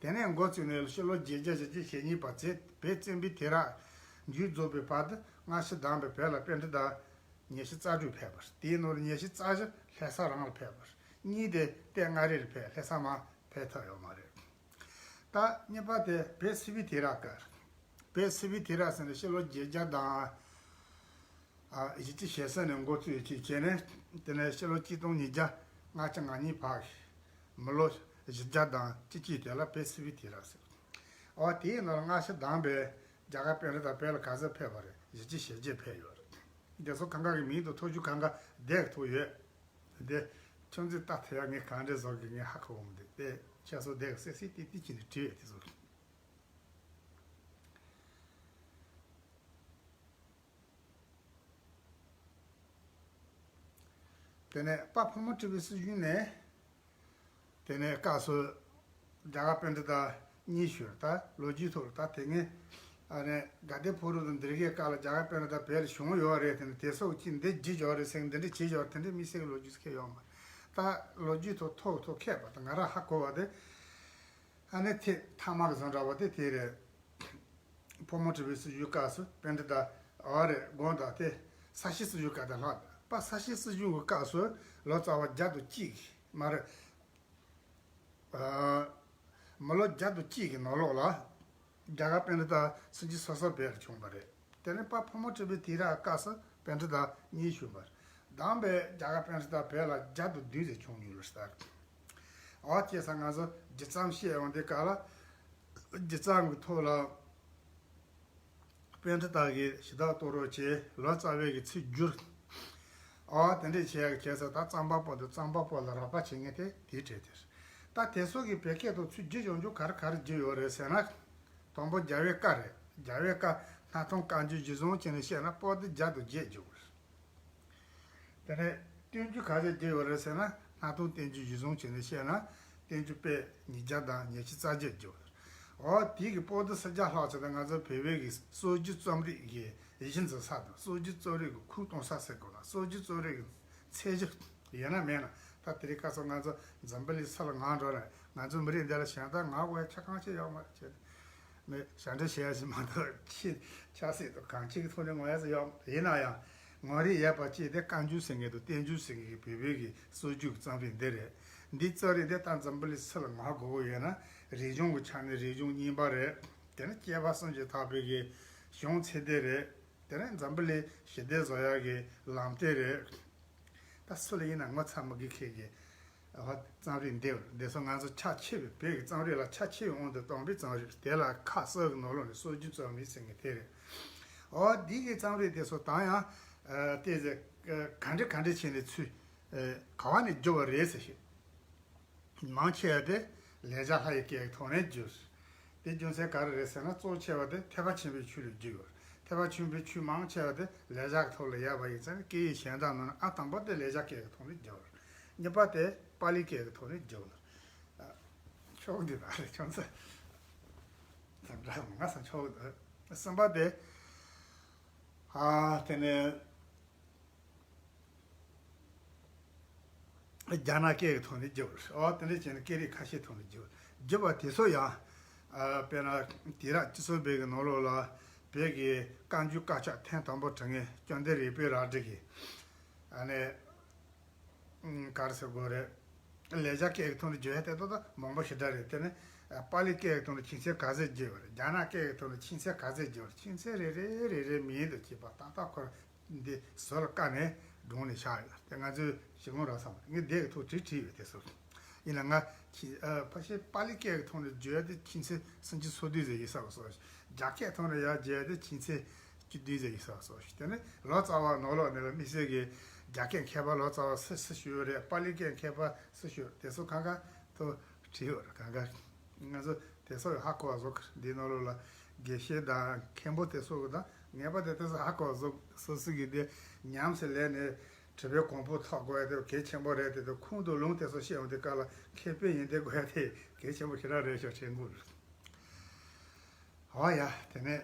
དེ་ནས་འགོ་བཙུགས་ནས་ཕྱི་ལོ་བརྒྱད་བརྒྱ་བཞི་བཅུ་ཞེ་གཉིས་པ་ཚེ་བོད་བཙན་པོའི་དུས་རབས་མཇུག་རྫོགས་པའི་བར་དུ་སྔ་ཕྱི་བསྡོམས་པའི་བོད་ལ་པཎྜི་ཏ་ཉི་ཤུ་རྩ་དྲུག་ཕེབས་པ་རེད། དེའི་ནང་ལ་ཉི་ཤུ་རྩ་བཞི་ལྷ་ས་རང་ལ་ཕེབས་པ་རེད། གཉིས་དེ་སྟོད་མངའ་རིས་ལ་ཕེབས། ལྷ་ས་མར་ཕེབས་ཐུབ་ཡོད་མ་རེད། ད་གཉིས་པ་དེ་བོད་སིལ་བུའི་དུས་རབས་སྐབས་རེད། བོད་སིལ་བུའི་དུས་རབས་ཟེར་ནས་ཕྱི་ལོ་བརྒྱད་བརྒྱ་དང་ཨ་བཞི་བཅུ་ཞེ་གསུམ་ནས་འགོ་བཙུགས་བྱས་བྱས་ནས། དེ་ནས་ཕྱི་ལོ་ཆིག་སྟོང་ཉིས་བརྒྱ་ལྔ་བཅུ་ང་གཉིས་བར་མི་ལོ་བཞི་བརྒྱ་དང་བཅུ་གཅིག་དེ་ལ་བོད་སིལ་བུའི་དུས་རབས་ཟེར། འོ་དེའི་ནང་ལ་སྔ་ཕྱི་བསྡོམས་པས་རྒྱ་གར་པཎྜི་ཏ་བོད་ལ་ག་ཚོད་ཕེབས་པ་རེད། བཞི་བཅུ་ཞེ་བརྒྱད་ཕེབས་ཡོད་རེད། འདི་ཚོ་གང་ག་གི་མིང་དང་ཐོ་རྒྱུ་གང་ག་འདི་གི་ཐོག་ཡོད། འདི་ཁྱོད་ཚོས་ལྟ་ཐུབ་ཡག་ངས་གང་འདྲ་བཟོ་གི་ངས་ཧ་གོ་གི་མི་འདུག་དེ་ཁྱེད་ཚོ་འདི་གི་སེ་སེ་ཏི་ཏི་བྱས་ནས་བྲིས་ཡོད་དེ་ཚོ། དེ་ནས་དཔལ་ཕོ་མོ་གྲུ་པའི་སྲིད་བྱུས་ནས། དེ་ནས་སྐབས་སུ་རྒྱ་གར་པཎྜི་ཏ་གཉིས་བཞུགས། ད་ལོ་རྒྱུས་ཐོག་ལ་ད་དེ་སྔའི་ཨ་ནི་དགའ་ལྡན་ཕོ་བྲང་དང་འདི་གའི་སྐབས་ལ་རྒྱ་གར་པཎྜི་ཏ་བོད་ལ་བྱུང་ཡོད་རེད། དེ་ནས་དེ་སོགས་ཀྱིས་འདི་བརྒྱུད་ཡོད་རེད་ཟེར། འདི་འདྲ་བྱས་ཡོད་རེད། དེ་འདྲའི་དམིགས་བསལ་གྱི་ལོ་རྒྱུས་ཁྱེར་ཡོད་མ་རེད། ད་ལོ་རྒྱུས་ཐོག་ཐོག་ཐོག་མཁས་པ་དང་ང་རང་ཧ་གོ་བ་དེ། ཨ་ནི་ཐེངས་མཐའ་མ་གི་བཟོ་འདྲ་བ་དེ་དེ་རེད། ཕོ་མོ་གྲུ་པའི་སྲིད་བྱུས་སྐབས་སུ་པཎྜི་ཏ་འོ་རེད། དགོངས་དག་སྟེ་ས་སྐྱའི་སྲིད་བྱུས་སྐབས་དང་ལྷག་པ། ས་སྐྱའི་སྲིད་བྱུས་ཀྱི་སྐབས་སུ་ལོ་ཙཱ་བ་བརྒྱ་དང་གཅིག་མ་རེད། ཨ། མི་ལོ་བརྒྱ་དང་གཅིག་གི་ནང་ལོགས་ལ་རྒྱ་གར་པཎྜི་ཏ་སུམ་ཅུ་སོ་སོ་བོད་ལ་བྱུང་བ་རེད། དེ་ནས་དཔལ་ཕོ་མོ་གྲུ་པའི་དུས་རབས་སྐབས་སུ་པཎྜི་ཏ་གཉིས་བྱུང་བ་རེད། བསྡོམས་པས་རྒྱ་གར་པཎྜི་ཏ་བོད་ལ་བརྒྱ་དང་བདུན་ཙམ་བྱུང་ཡོད་རེད་ཟེར། འོ་བྱས་ཙང་ང་ཚོ་རྒྱུ་མཚན་བཤད་ཡོང་དུས་སྐབས་ལ། རྒྱུ་མཚན་གྱི་ཐོག་ལ་པཎྜི་ཏ་གིས་ཞུ་དག་གཏོང་རོགས་བྱས། ལོ་ཙཱ་བས་ཀྱི་ཚིག་བསྒྱུར། འོ་དེ་འདྲས་བྱས་ཡག་བྱས་ཙང་ད་རྩོམ་པ་པོ་དང་རྩོམ་པ་པོ་ལ་རོགས་པ་བྱེད་མཁན་དེ་དེའི་གྲས་དེ་རེད། ད་དེ་ཚོ་གིས་བོད་སྐད་དུ་ཚུར་བསྒྱུར་ཡོང་རྒྱུ་ག་རེ་ག་རེ་བསྒྱུར་ཡོད་རེད་ཟེར་ན། དང་པོ་རྒྱལ་བའི་བཀའ་རེད། རྒྱལ་བའི་བཀའ་སྣར་ཐང་བཀའ་འགྱུར་གཞིར་བཟུང་བྱས་ནས་བཤད་ན་པོ་ཏི་བརྒྱ་དང་བརྒྱད་བསྒྱུར། དེ་ནས་བསྟན་འགྱུར་ག་ཚོད་བསྒྱུར་ཡོད་རེད་ཟེར་ན། སྣར་ཐང་བསྟན་འགྱུར་གཞིར་བཟུང་བྱས་ནས་བཤད་ན་བསྟན་འགྱུར་དཔེ་ཉིས་བརྒྱ་དང་ཉི་ཤུ་རྩ་བརྒྱད་བསྒྱུར་ཡོད་རེད། འོ་དེ་གི་པོ་ཏི་སུམ་བརྒྱ་ལྷག་ཙམ་དེ་ང་ཚོ་བོད་པའི་གི་སྲོལ་རྒྱུན་རྩོམ་རིག་གི་གཞི་འཛིན་ས་དང་། སྲོལ་རྒྱུན་རྩོམ་རིག་གི་ཁུངས་གཏོང་ས་ཟེར་དགོས་ན། སྲོལ་རྒྱུན་རྩོམ་རིག་གི་ཚད་གཞི་ཡོད་ན་མེད་ན། ད་དེ་རིང་ཁ་སང་ང་ཚོ་འཛམ་བུ་གླིང་ཚུར་ལ་ངོས་འགྲོ་ནས་ང་ཚོ་མི་རིགས་འདི་ལ་གཞན་དག་ངར་བའི་ཆ་གང་ཞིག་ཡོད་མ་རེད་ཅེས་ནས་ཞབས་འདྲེན་བྱེད་ཡ་ཞིག་མ་གཏོགས། ཆེས་ཆབ་སྲིད་དང་གང་ཅིའི་ཐོག་ནས་ངོ་ཡ་ཟེར་ཡོད་མ་རེད། ཡིན་ན་ཡང་ངོ་རིས་ཡོད་པ་ཅིག་དེ་བཀའ་འགྱུར་ཟེར་མཁན་དང་བསྟན་འགྱུར་ཟེར་མཁན་གྱི་བོད་པའི་གི་སྲོལ་རྒྱུན་གྱི་རྩོམ་རིག་འདི་རེད། འདིའི་རྩོམ་རིག་འདི་ད་འཛམ་བུ་གླིང་ཕྱི་ལ་ངོ་དགོས་ཀྱི་ཡོད་ན། རིག་གཞུང་གི་ཆ་ནས་རིག་གཞུང་རྙིང་པ་རེད། དེ་ནི་སྐྱེས་པ་སུམ་ཅུ་ཐོག་པའི་གི་གཞུང་ཚད་ལྡན་རེད། དེ་ནི་འཛམ་བུ་གླིང་ཞི་བདེ་བཟོ་ཡག་གི་ལམ་སྟོན་རེད། ད་སུ་ལ་ཡིན་ན་ངོ་ཚ་མི་དགོས་མཁན་གྱི་ཨ་རྩོམ་རིག་འདི་འདི་ཚོ་ང་ཚོ་ཆེས་ཆེ་བའི་བོད་ཀྱི་རྩོམ་རིག་ལ་ཆེས་ཆེ་བའི་དབང་དུ་བཏང་བའི་རྩོམ་རིག་དེ་ལ་ཁ་གསོ་གི་ནང་ལོགས་ནས་སྲོལ་རྒྱུན་རྩོམ་རིག་ཟེར་མཁན་དེ་རེད། འོ་འདི་གི་རྩོམ་རིག་དེ་ཚོ་ད་ཡང་ཨ་ཏོག་ཙམ་ག་འདྲ་ག་འདྲ་བྱས་ནས་ཚུར་ཨ་ག་བ་ནས་བསྒྱུར་བ་རེད་ཟེར་ཞིག་མང་ཆེ་བ་དེ་ལེགས་སྦྱར་ལྷ་ཡི་སྐད་ཀྱི་ཐོག་ནས་བསྒྱུར། དེ་རྒྱུ་མཚན་ག་རེ་རེད་ཟེར་ན། གཙོ་ཆེ་བ་དེ་ཐེག་པ་ཆེན་པོའི་ཆོས་ལས་བསྒྱུར་ཡོད་རེད། ཐེག་པ་ཆེན་པོའི་ཆོས་མང་ཆེ་བ་དེ་ལེགས་སྦྱར་གྱི་ཐོག་ལ་ཡོད་པ་ཡིན་ཙང་། སྐད་ཡིག་གཞན་དག་ནང་ན་ཨ་དང་པོ་དེ་ལེགས་སྦྱར་སྐད་ཀྱི་ཐོག་ནས་བསྒྱུར་ཡོད་རེད། གཉིས་པ་དེ་པཱ་ལིའི་སྐད་ཀྱི་ཐོག་ནས་བསྒྱུར་ཡོད་རེད། ཨ། ཆོག་འདི་ར་རེད། ཁྱོད་ཚོ་འཛམ་བྲག་མང་ས་ཆོག་འདུག་གསུམ་པ་དེ། ཨ། དེ་ནས། རྒྱ་ནག་སྐད་ཀྱི་ཐོག་ནས་བསྒྱུར། འོ་དེ་འདྲ་བྱས་ནས་སྐད་རིགས་ཁ་ཤས་ཐོག་ནས་བསྒྱུར། བསྒྱུར་བ་དེ་ཚོ་ཡང་། ཨ། དཔེར་ན་དུས་རབས་བཅུ་གསུམ་པའི་གི་ནང་ལོགས་ལ་བོད་ཀྱི་བཀའ་འགྱུར་དཀར་ཆག་ཐེངས་དང་པོ་བྲིས་མཁན་བཅོམ་ལྡན་རིག་པའི་རལ་གྲི་གིས། ཨ་ནི། ཨ། ག་རེ་ཟེར་དགོས་རེད། ལེགས་སྦྱར་སྐད་ཀྱི་ཐོག་ནས་བསྒྱུར་ཡ་དེ་ཏག་ཏག་མང་པོ་ཞེ་དྲག་རེད། དེ་ནི་པཱ་ལི་སྐད་ཀྱི་ཐོག་ནས་ཆོས་ཚན་ག་ཚོད་བསྒྱུར་བ་རེད། རྒྱ་ནག་སྐད་ཀྱི་ཐོག་ནས་ཆོས་ཚན་ག་ཚོད་བསྒྱུར་བ་རེད། ཆོས་ཚན་རེ་རེ་རེ་རེ་མིང་དུ་བྱས་པ་ཏག་ཏག་ཁོ་རང་འདི་ཟུར་ལ་བཀར་ནས་སྒྲུང་ནས་བཞག་ཡོད། དེ་ང་ཚོས་ཞིབ་མོ་རག་ས་མ་རེད། ངས་དེབ་ཀྱི་ཐོག་བྲིས་བྲིས་ཡོད་དེ་ཚོ། ཡིན་ན་ང་ཆི། ཨ། ཕལ་ཆེར་པཱ་ལི་སྐད་ཀྱི་ཐོག་ནས་བསྒྱུར་ཡ་དེ་ཆོས་ཚན་སུམ་ཅུ་སོ་བདུན་ཙམ་ཡིན་ས་གི་བཟོ། རྒྱ་སྐད་ཐོག་ནས་ཡར་བསྒྱུར་ཡ་དེ་ཆོས་ཚན་བཅུ་བདུན་ཙམ་ཡིན་ས་གི་བཟོ། དེ་ནས་ལོ་ཙཱ་བ་ནང་ལོགས་ནས་ལ་དམིགས་བསལ་གྱི་རྒྱ་སྐད་མཁས་པ་ལོ་ཙཱ་བ་སུ་སུ་ཞིག་ཡོད་རེད། པཱ་ལི་སྐད་མཁས་པ་སུ་ཞིག་ཡོད་རེད། དེ་ཚོ་གང་ག་ཐོག་བྲིས་ཡོད་རེད། གང་ག་ང་ཚོ་དེ་ཚོ་ཧ་གོ་བ་བཟོ་གི་རེད། འདིའི་ནང་ལོགས་ལ་དགེ་བཤེས་དང་མཁན་པོ་དེ་ཚོ་གི་དང་ངེས་པ་དེ་དེ་ཚོ་ཧ་གོ་བ་བཟོ། སོ་སོ་གི་དེ་ཉམས་སུ་ལེན་ནས་དྲི་བའི་གོང་བུ་ཐོག་དགོས་ཡ་དེ་གལ་ཆེན་པོ་རེད། དེ་དེ་ཁུངས་དང་ལུང་དེ་ཚོ་ཤེས་འོང་དུས་སྐབས་ལ་མཁས་པའི་ཡོན་ཏན་དགོས་ཡ་དེ་གལ་ཆེན་པོ་ཞེ་དྲག་རེད་ཤག་དྲན་གྱི་རེད། འོ་ཡ། དེ་ནས་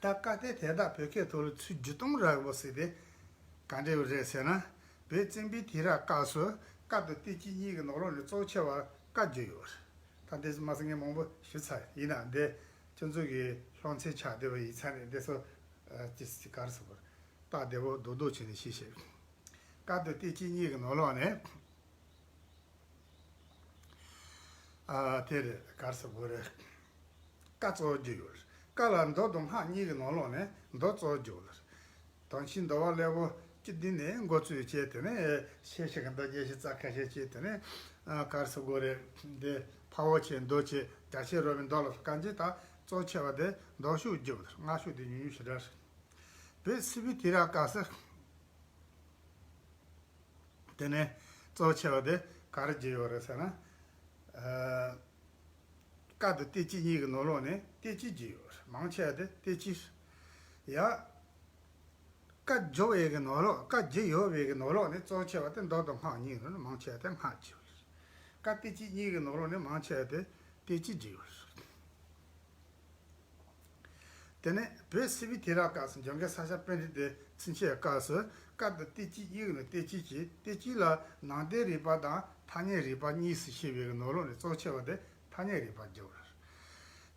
ད་བཀའ་བསྟན་དེ་དག་བོད་སྐད་ཐོག་ལ་ཚུར་བསྒྱུར་གཏོང་རག་པ་ཟེར་དེ་ག་འདྲ་རེད་ཟེར་ན། བོད་བཙན་པོའི་དུས་རབས་སྐབས་སུ་ ཀ་དང་ཏི་ཅི་གཉིས་ཀྱི་ནང་ལོགས་ནས་གཙོ་ཆེ་བ་ཀ་བརྗོད་ཡོད་རེད། ད་འདི་མ་ཟད་ངས་མང་པོ་ཞུས་ཚར། ཡིན་ན་འདི་ཁྱོད་ཚོ་གི་སློབ་ཚན་ཆགས་བསྡད་པ་ཡིན་ཚར་ནས་འདི་ཚོ་ཨ་ཅི་ཅི་ག་རེ་ཟེར་དགོས་རེད། སྟབས་བདེ་པོ་རྡོག་རྡོག་བྱས་ནས་ཤེས་ཤེས། ཀ་དང་ཏི་ཅི་གཉིས་ཀྱི་ནང་ལོགས་ནས། ཨ་དེ་རེད། ག་རེ་ཟེར་དགོས་རེད། ཀ་གཙོ་བོ་བརྗོད་ཡོད་རེད། ཀ་ལ་མདོ་དང་སྔགས་གཉིས་ཀྱི་ནང་ལོགས་ནས་མདོ་གཙོ་བོ་བརྗོད་ཡོད་རེད། དོན་ཆེན་འདུལ་བ་ཀླད་པོ་བཅུ་བདུན་ནས་འགོ་བཙུགས་བྱས། དེ་ནས་ཤེས་བྱ་གི་མདོ་བརྒྱད་ཅུ་རྩ་ཁ་ཤས་བྱས། དེ་ནས་ཨ་ག་རེ་ཟེར་དགོས་རེད། འདི་འཕགས་པོ་ཆེ་མདོ་བྱས། རྒྱ་ཆེར་རོལ་པའི་མདོ་ལ་སོགས་གང་ཅི། ད་གཙོ་ཆེ་བ་དེ་མདོ་ཕྱོགས་བརྗོད་པ་དང་སྔགས་ཕྱོགས་དེ་ཉུང་ཉུང་ཞེ་དྲག་རེད། བོད་སིལ་བུའི་དུས་རབས་སྐབས་སུ། དེ་ནས་གཙོ་ཆེ་བ་དེ་ག་རེ་བརྗོད་ཡོད་རེད་ཟེར་ན། ཨ་ཀ་དང་ཏི་ཅི་གཉིས་ཀྱི་ནང་ལོགས་ནས་ཏི་ཅི་བརྗོད་ཡོད་རེད། མང་ཆེ་བ་དེ་ཏི་ཅི་རེད། ཡ། ཀ་བརྗོད་པའི་གི་ནང་ལོགས། ཀ་བརྗོད་ཡོད་པའི་གི་ནང་ལོགས་ནས་གཙོ་ཆེ་བ་དེ་མདོ་དང་སྔགས་གཉིས་ནང་ནས་མང་ཆེ་བ་དེ་སྔགས་བརྗོད་ཡོད་རེད། ཀ་ཏི་ཅི་གཉིས་ཀྱི་ནང་ལོགས་ནས་མང་ཆེ་བ་དེ་ཏི་ཅི་བརྗོད་ཡོད་རེད། དེ་ནས་བོད་སིལ་བུའི་དུས་རབས་སྐབས་སུ་འཇམ་མགོན་ས་སྐྱ་པཎྜི་ཏའི་ཚུན་ཆད་སྐབས་སུ་ཀ་དང་ཏི་ཅི་གཉིས་ནས་ཏི་ཅི་བྱས། ཏི་ཅི་ལ་ནང་བསྟན་རིག་པ་དང་ཐ་སྙད་རིག་པ་གཉིས་སུ་ཕྱེ་བའི་ནང་ལོགས་ནས་གཙོ་ཆེ་བ་དེ་ཐ་སྙད་རིག་པ་བརྗོད་པ་རེད།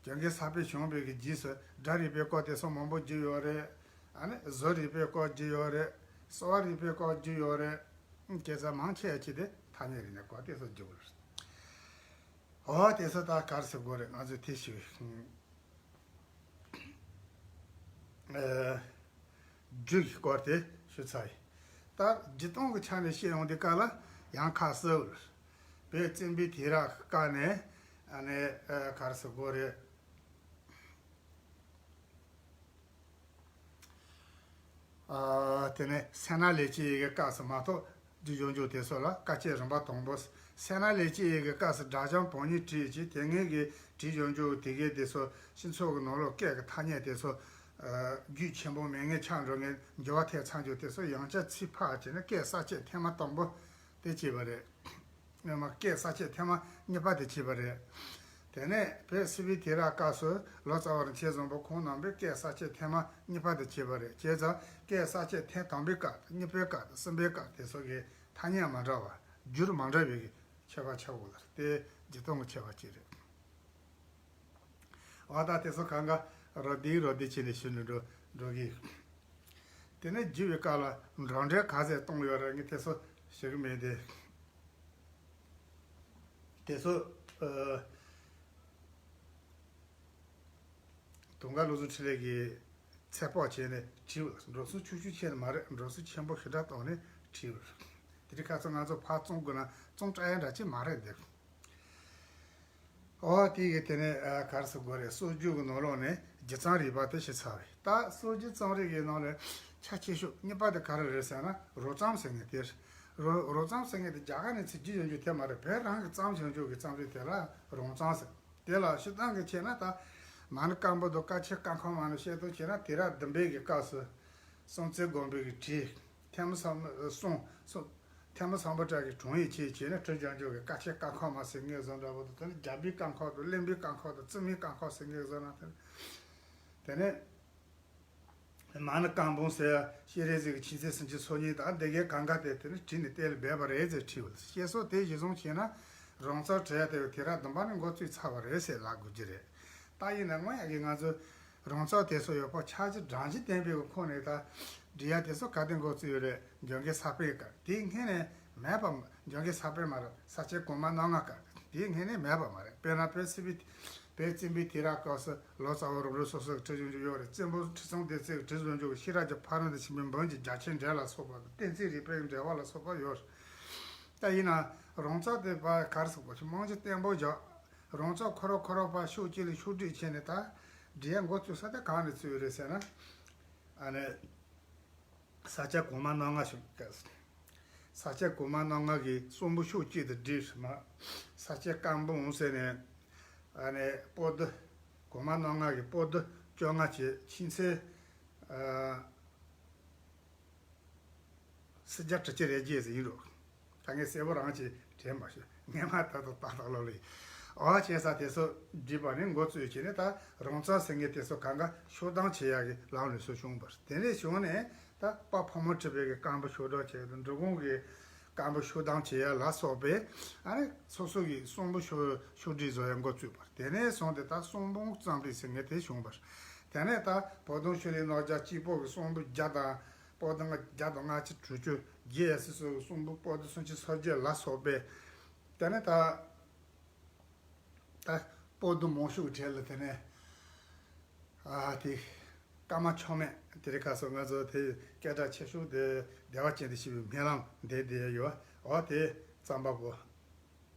འཇམ་མགོན་ས་པཎ་བྱོན་པའི་གི་རྗེས་སུ་སྒྲ་རིག་པའི་སྐོར་དེ་ཚོ་མང་པོ་བརྗོད་ཡོད་རེད། ཨ་ནི་བཟོ་རིག་པའི་སྐོར་བརྗོད་ཡོད་རེད། གསོ་བ་རིག་པའི་སྐོར་བརྗོད་ཡོད་རེད། བྱས་ཙང་མང་ཆེ་བ་ཅིག་དེ་ཐ་སྙད་རིག་པའི་སྐོར་དེ་ཚོ་བརྗོད་པ་རེད། འོ་དེ་ཚོ་ད་ག་རེ་ཟེར་དགོས་རེད། ང་ཚོས་དེ་ཞིག་ཨ་རྒྱུ་གི་སྐོར་དེ་ཞུས་ཚར་ཡིན། ད་རྒྱུ་སྟོང་གི་ཆ་ནས་བཤད་ཡོང་དུས་སྐབས་ལ་ཡང་ཁ་གསལ་བོ་རེད། བོད་བཙན་པོའི་དུས་རབས་སྐབས་ནས་ཨ་ནི་ཨ་ག་རེ་ཟེར་དགོས་རེད། ཨ་དེ་ནས་སད་ན་ལེགས་བྱེད་ཡི་གེ་སྐབས་སུ་མ་གཏོགས་རྒྱུ་ཡོང་རྒྱུ་དེ་ཚོ་ལ་བཀའ་བཅད་རིམ་པ་དང་པོ། སད་ན་ལེགས་བྱེད་ཡི་གེ་སྐབས་སུ་སྒྲ་སྦྱོར་བམ་གཉིས་བྲིས་ཀྱི། དེ་སྔོན་གྱི་བྲིས་ཡོང་རྒྱུ་དེ་གའི་དེ་ཚོ་སྤྱི་ཚོགས་ཀྱི་ནང་ལོགས་སྐད་ཀྱི་ཐ་སྙད་དེ་ཚོ་ཨ་རྒྱུད་ཆེན་པོ་མན་ངག་ཆགས་འགྲོ་མཁན་འགྱུར་བ་ཐེབས་ཚར་རྒྱུ་དེ་ཚོ་ཡང་བསྐྱར་ཚིག་ཕབ་བྱས་ནས་སྐད་གསར་བཅད་ཐེངས་མ་དང་པོ་དེ་བྱས་པ་རེད། སྔོན་མ་སྐད་གསར་བཅད་ཐེངས་མ་གཉིས་པ་དེ་བྱས་པ་རེད། དེ་ནས་བོད་སིལ་བུའི་དུས་རབས་སྐབས་སུ་ལོ་ཙཱ་བ་རིན་ཆེན་བཟང་པོ་ཁོང་རྣམ་པས་སྐད་གསར་བཅད་ཐེངས་མ་གཉིས་པ་དེ་བྱས་པ་རེད། བྱས་ཙང་སྐད་གསར་བཅད་ཐེངས་དང་པོའི་སྐབས་དང་། གཉིས་པའི་སྐབས་དང་། གསུམ་པའི་སྐབས་དེ་ཚོ་གི་ཐ་སྙད་མ་འདྲ་བ། འགྱུར་མ་འདྲ་བའི་ཁྱད་པར་ཆགས་ཡོད་རེད། དེ་རྒྱུ་སྟོང་གི་ཁྱད་པར་ཅིག་རེད། འོ་ད་དེ་ཚོ་གང་ག་རོ་ལྡིང་རོ་ལྡིང་བྱས་ནས་ཞུས་ནས་འགྲོ་འགྲོ་གི། དེ་ནས་བསྒྱུར་བའི་སྐབས་ལ་འགྲོ་གྲོན་ག་ཚད་གཏོང་ཡོད་རེད། ངས་དེ་ཚོ་ཞུ་གི་མེད་དེ། དེ་ཚོ་ཨ་དུང་དཀར་བློ་བཟང་འཕྲིན་ལས་ཀྱིས་ཚད་དཔག་བྱས་ནས་བྲིས་པ། འགྲོ་སོང་ཆུང་ཆུང་བྱས་ནས་མ་རེད། འགྲོ་སོང་ཆེན་པོ་ཞེ་དྲག་བཏང་ནས་བྲིས་པ་རེད། དེ་རིང་ཁ་སང་ང་ཚོ་ཕར་བཙོང་དགོས་ན་བཙོང་དྲག་ཡ་འདྲ་ཅིག་མ་རེད་འདུག། ཨོ་དེ་གི་དེ་ནས་ཨ་ག་རེ་ཟེར་དགོས་རེད། སྲོལ་རྒྱུན་གྱི་ནང་ལོགས་ནས་རྒྱུ་རྩོམ་རིག་པ་དེ་ཞིག་ཚར་བས། ད་སྲོལ་རྒྱུན་རྩོམ་རིག་གི་ནང་ལས་ཆ་ཆེ་ཤོས་གཉིས་པ་དེ་ག་རེ་རེད་ཟེར་ན། རོབ་རྩོམ་ཟེར་མཁན་དེ་རེད། རོབ་རོབ་རྩོམ་ཟེར་མཁན་དེ་རྒྱ་གར་ནས་ཚུར་བསྒྱུར་ཡོང་རྒྱུ་དེ་མ་རེད། བོད་རང་གིས་རྩོམ་བྱུང་རྒྱུ་གི་རྩོམ་རིག་དེ་ལ་རོབ་རྩོམ་ཟེར། དེ་ལ་སྤྱིར་བཏང་གི་བྱས་ན། ད་མ་ཎི་བཀའ་འབུམ་དང་བཀའ་ཆེན་བཀའ་འཁོར་མ་ནས་བཤད་སྟངས་བྱས་ན། དུས་རབས་བདུན་པའི་གི་སྐབས་སུ་སྲོང་བཙན་སྒམ་པོའི་གི་བྲིས། ཐོན་མི་སམ་སྲོང་སྲོང་ཐོན་མི་སམ་བྷོ་ཊ་གིས་དྲུང་ཡིག་ཅིག་བྱས་ནས་བྲིས་ཡོང་རྒྱུ་གི་བཀའ་ཆེན་བཀའ་འཁོར་མ་ཟེར་མཁན་བཟོ་འདྲ་པོ་དང་། དེ་ནས་རྒྱལ་པོའི་བཀའ་འཁོར་དང་། གླིང་པའི་བཀའ་འཁོར་དང་། བཙུན་མའི་བཀའ་འཁོར་ཟེར་མཁན་བཟོ་འདྲ། དེ་ནས་མ་ཎི་བཀའ་འབུམ་ཟེར་སྤྱན་རས་གཟིགས་ཀྱི་ཆོས་མཛད་སེམས་ཅན་ཚོགས་གཉིས་དང་། འདི་གའི་གང་ག་དེ་དེ་ནས་བྲིས་ནས་གཏན་ལ་འབེབས་པ་རེད་ཟེར་བྲིས་པ། བཤད་སྲོལ་དེ་གཞིར་བཟུང་བྱས་ན། རོབ་རྩོམ་བྲི་ཡ་དེ་དུས་རབས་བདུན་པ་ནས་འགོ་བཙུགས་ཚར་བ་རེད་ཟེར་ལབ་དགོས་ཀྱི་རེད། ད་ཡིན་ན་སྔོན་ཡ་གི་ང་ཚོ་རོབ་རྩོམ་དེ་ཚོ་ཡོད་པ། ཆ་བཞག་སྒྲ་གཞི་ལྡན་པའི་ཁོངས་ནས་ད་འབྲི་ཡ་དེ་ཚོ་ག་དུས་འགོ་བཙུགས་ཡོད་རེད། འཇམ་མགོན་ས་པཎ་གྱི་སྐབས། དེའི་སྔོན་ནས་མེད་པ། འཇམ་མགོན་ས་པཎ་མ་རེད། ས་སྐྱ་གོང་མ་རྣམ་ལྔ་སྐབས། དེའི་སྔོན་ནས་མེད་པ་མ་རེད། དཔེར་ན་བོད་སིལ་བུའི་བོད་བཙན་པོའི་དུས་རབས་སྐབས་སུ་ལོ་ཙཱ་བ་རོབ་རོབ་སོ་སོས་བྲིས་ཡོང་རྒྱུ་ཡོད་རེད། བཙན་པོ་ཁྲི་སྲོང་ལྡེ་བཙན་གྱིས་བྲིས་ཡོང་རྒྱུ་གི་ཤེས་རབ་ཀྱི་ཕ་རོལ་ཏུ་ཕྱིན་པའི་འབུམ་གྱི་རྒྱ་ཆེར་འགྲེལ་ལ་སོགས་པ་དང་། གཏན་ཚིགས་རིག་པའི་འགྲེལ་པ་ལ་སོགས་པ་ཡོད་རེད། ད་ཡིན་ན་རོབ་རྩོམ་དེ་ཕར་ག་རེ་ཟེར་དགོས། རྨང་གཞི་བརྟན་པོ་བཞག། རོབ་རྩོམ་ཁོ་རང་ཁོ་རང་ཕར་ཕྱོགས་གཅིག་ལ་ཕྱོགས་སྒྲིག་བྱས་ནས་ད་འབྲི་ཡ་འགོ་བཙུགས་ས་དེ་གང་ནས་བཙུགས་ཡོད་རེད་ཟེར་ན། ཨ་ནི་ས་སྐྱ་གོང་མ་རྣམ་ལྔ་ཞིག་སྐབས། ས་སྐྱ་གོང་མ་རྣམ་ལྔ་གིས་གསུམ་པོ་ཕྱོགས་གཅིག་ཏུ་བསྒྲིགས་མ། ས་སྐྱ་བཀའ་འབུམ་ཟེར་ནས། ཨ་ནི་པོ་ཏི། གོང་མ་རྣམ་ལྔ་གི་པོ་ཏི་བཅོ་ལྔ་བྱས། ཕྱིན་ཆད་ཨ་སྲིད་རྒྱལ་དྲུག་ཅུ་རེ་བརྒྱད་ཟེར་ཡིན་རོ། ད་ངས་གསལ་པོ་རང་གིས་དྲན་མ་ཤེས། ངས་མ་ད་ད་ད་ད་ལོ་ལས། ཨོ་བྱས་ས་དེ་ཚོ་བསྒྲིགས་པ་ནས་འགོ་བཙུགས་བྱས་ནས། ད་རོབ་རྩོམ་ཟེར་མཁན་དེ་ཚོ་གང་ག་ཕྱོགས་བསྡོམས་བྱེད་ཡག་གི་ལམ་ལུགས་སུ་བྱུང་བ་རེད། དེ་ནས་བྱུང་ནས་ད་དཔལ་ཕག་མོ་གྲུ་པའི་གི་བཀའ་འབུམ་ཕྱོགས་བསྡོམས་བྱས། ད་འབྲི་གུང་གི་ སྐམ་པོ་ཤོག་གདམ་བྱེད་ཡ་ལ་སོགས་པའི་ཨ་ནི་སོ་སོ་གི་གསུང་འབུམ་ཤོག་ཤོག་དྲིལ་བཟོ་ཡ་འགོ་བཙུགས་པ་རེད། དེ་ནས་བཟུང་སྟེ་ད་གསུང་འབུམ་རྩོམ་རིག་ཟེར་མཁན་དེ་བྱུང་བ་རེད། དེ་ནས་ད་བོད་དོན་ཆོས་གླིང་ནང་རྒྱ་གཅིག་པོ་གི་གསུང་འབུམ་བརྒྱ་དང་པོ་དང་བརྒྱ་དང་ལྔ་བཅུ་དྲུག་ཅུ་བརྒྱད་ཡ་སོ་སོ་གི་གསུང་འབུམ་པོ་ཏི་སུམ་ཅུ་སོ་བརྒྱད་ལ་སོགས་པའི། དེ་ནས་ད། ད་པོ་ཏི་མང་ཤོས་གྲས་ལ་དེ་ནས་ཨ་དེ་ཀརྨ་ཆགས་མེད་དེ་རིང་ཁ་སང་ང་ཚོ་དེ་སྐད་གྲགས་ཆེ་ཤོས་དེ་བདེ་བ་ཅན་དུ་གཤེགས་པའི་སྨོན་ལམ་འདེབས་བསྡད་ཡོད། འོ་དེ་རྩོམ་པ་པོ་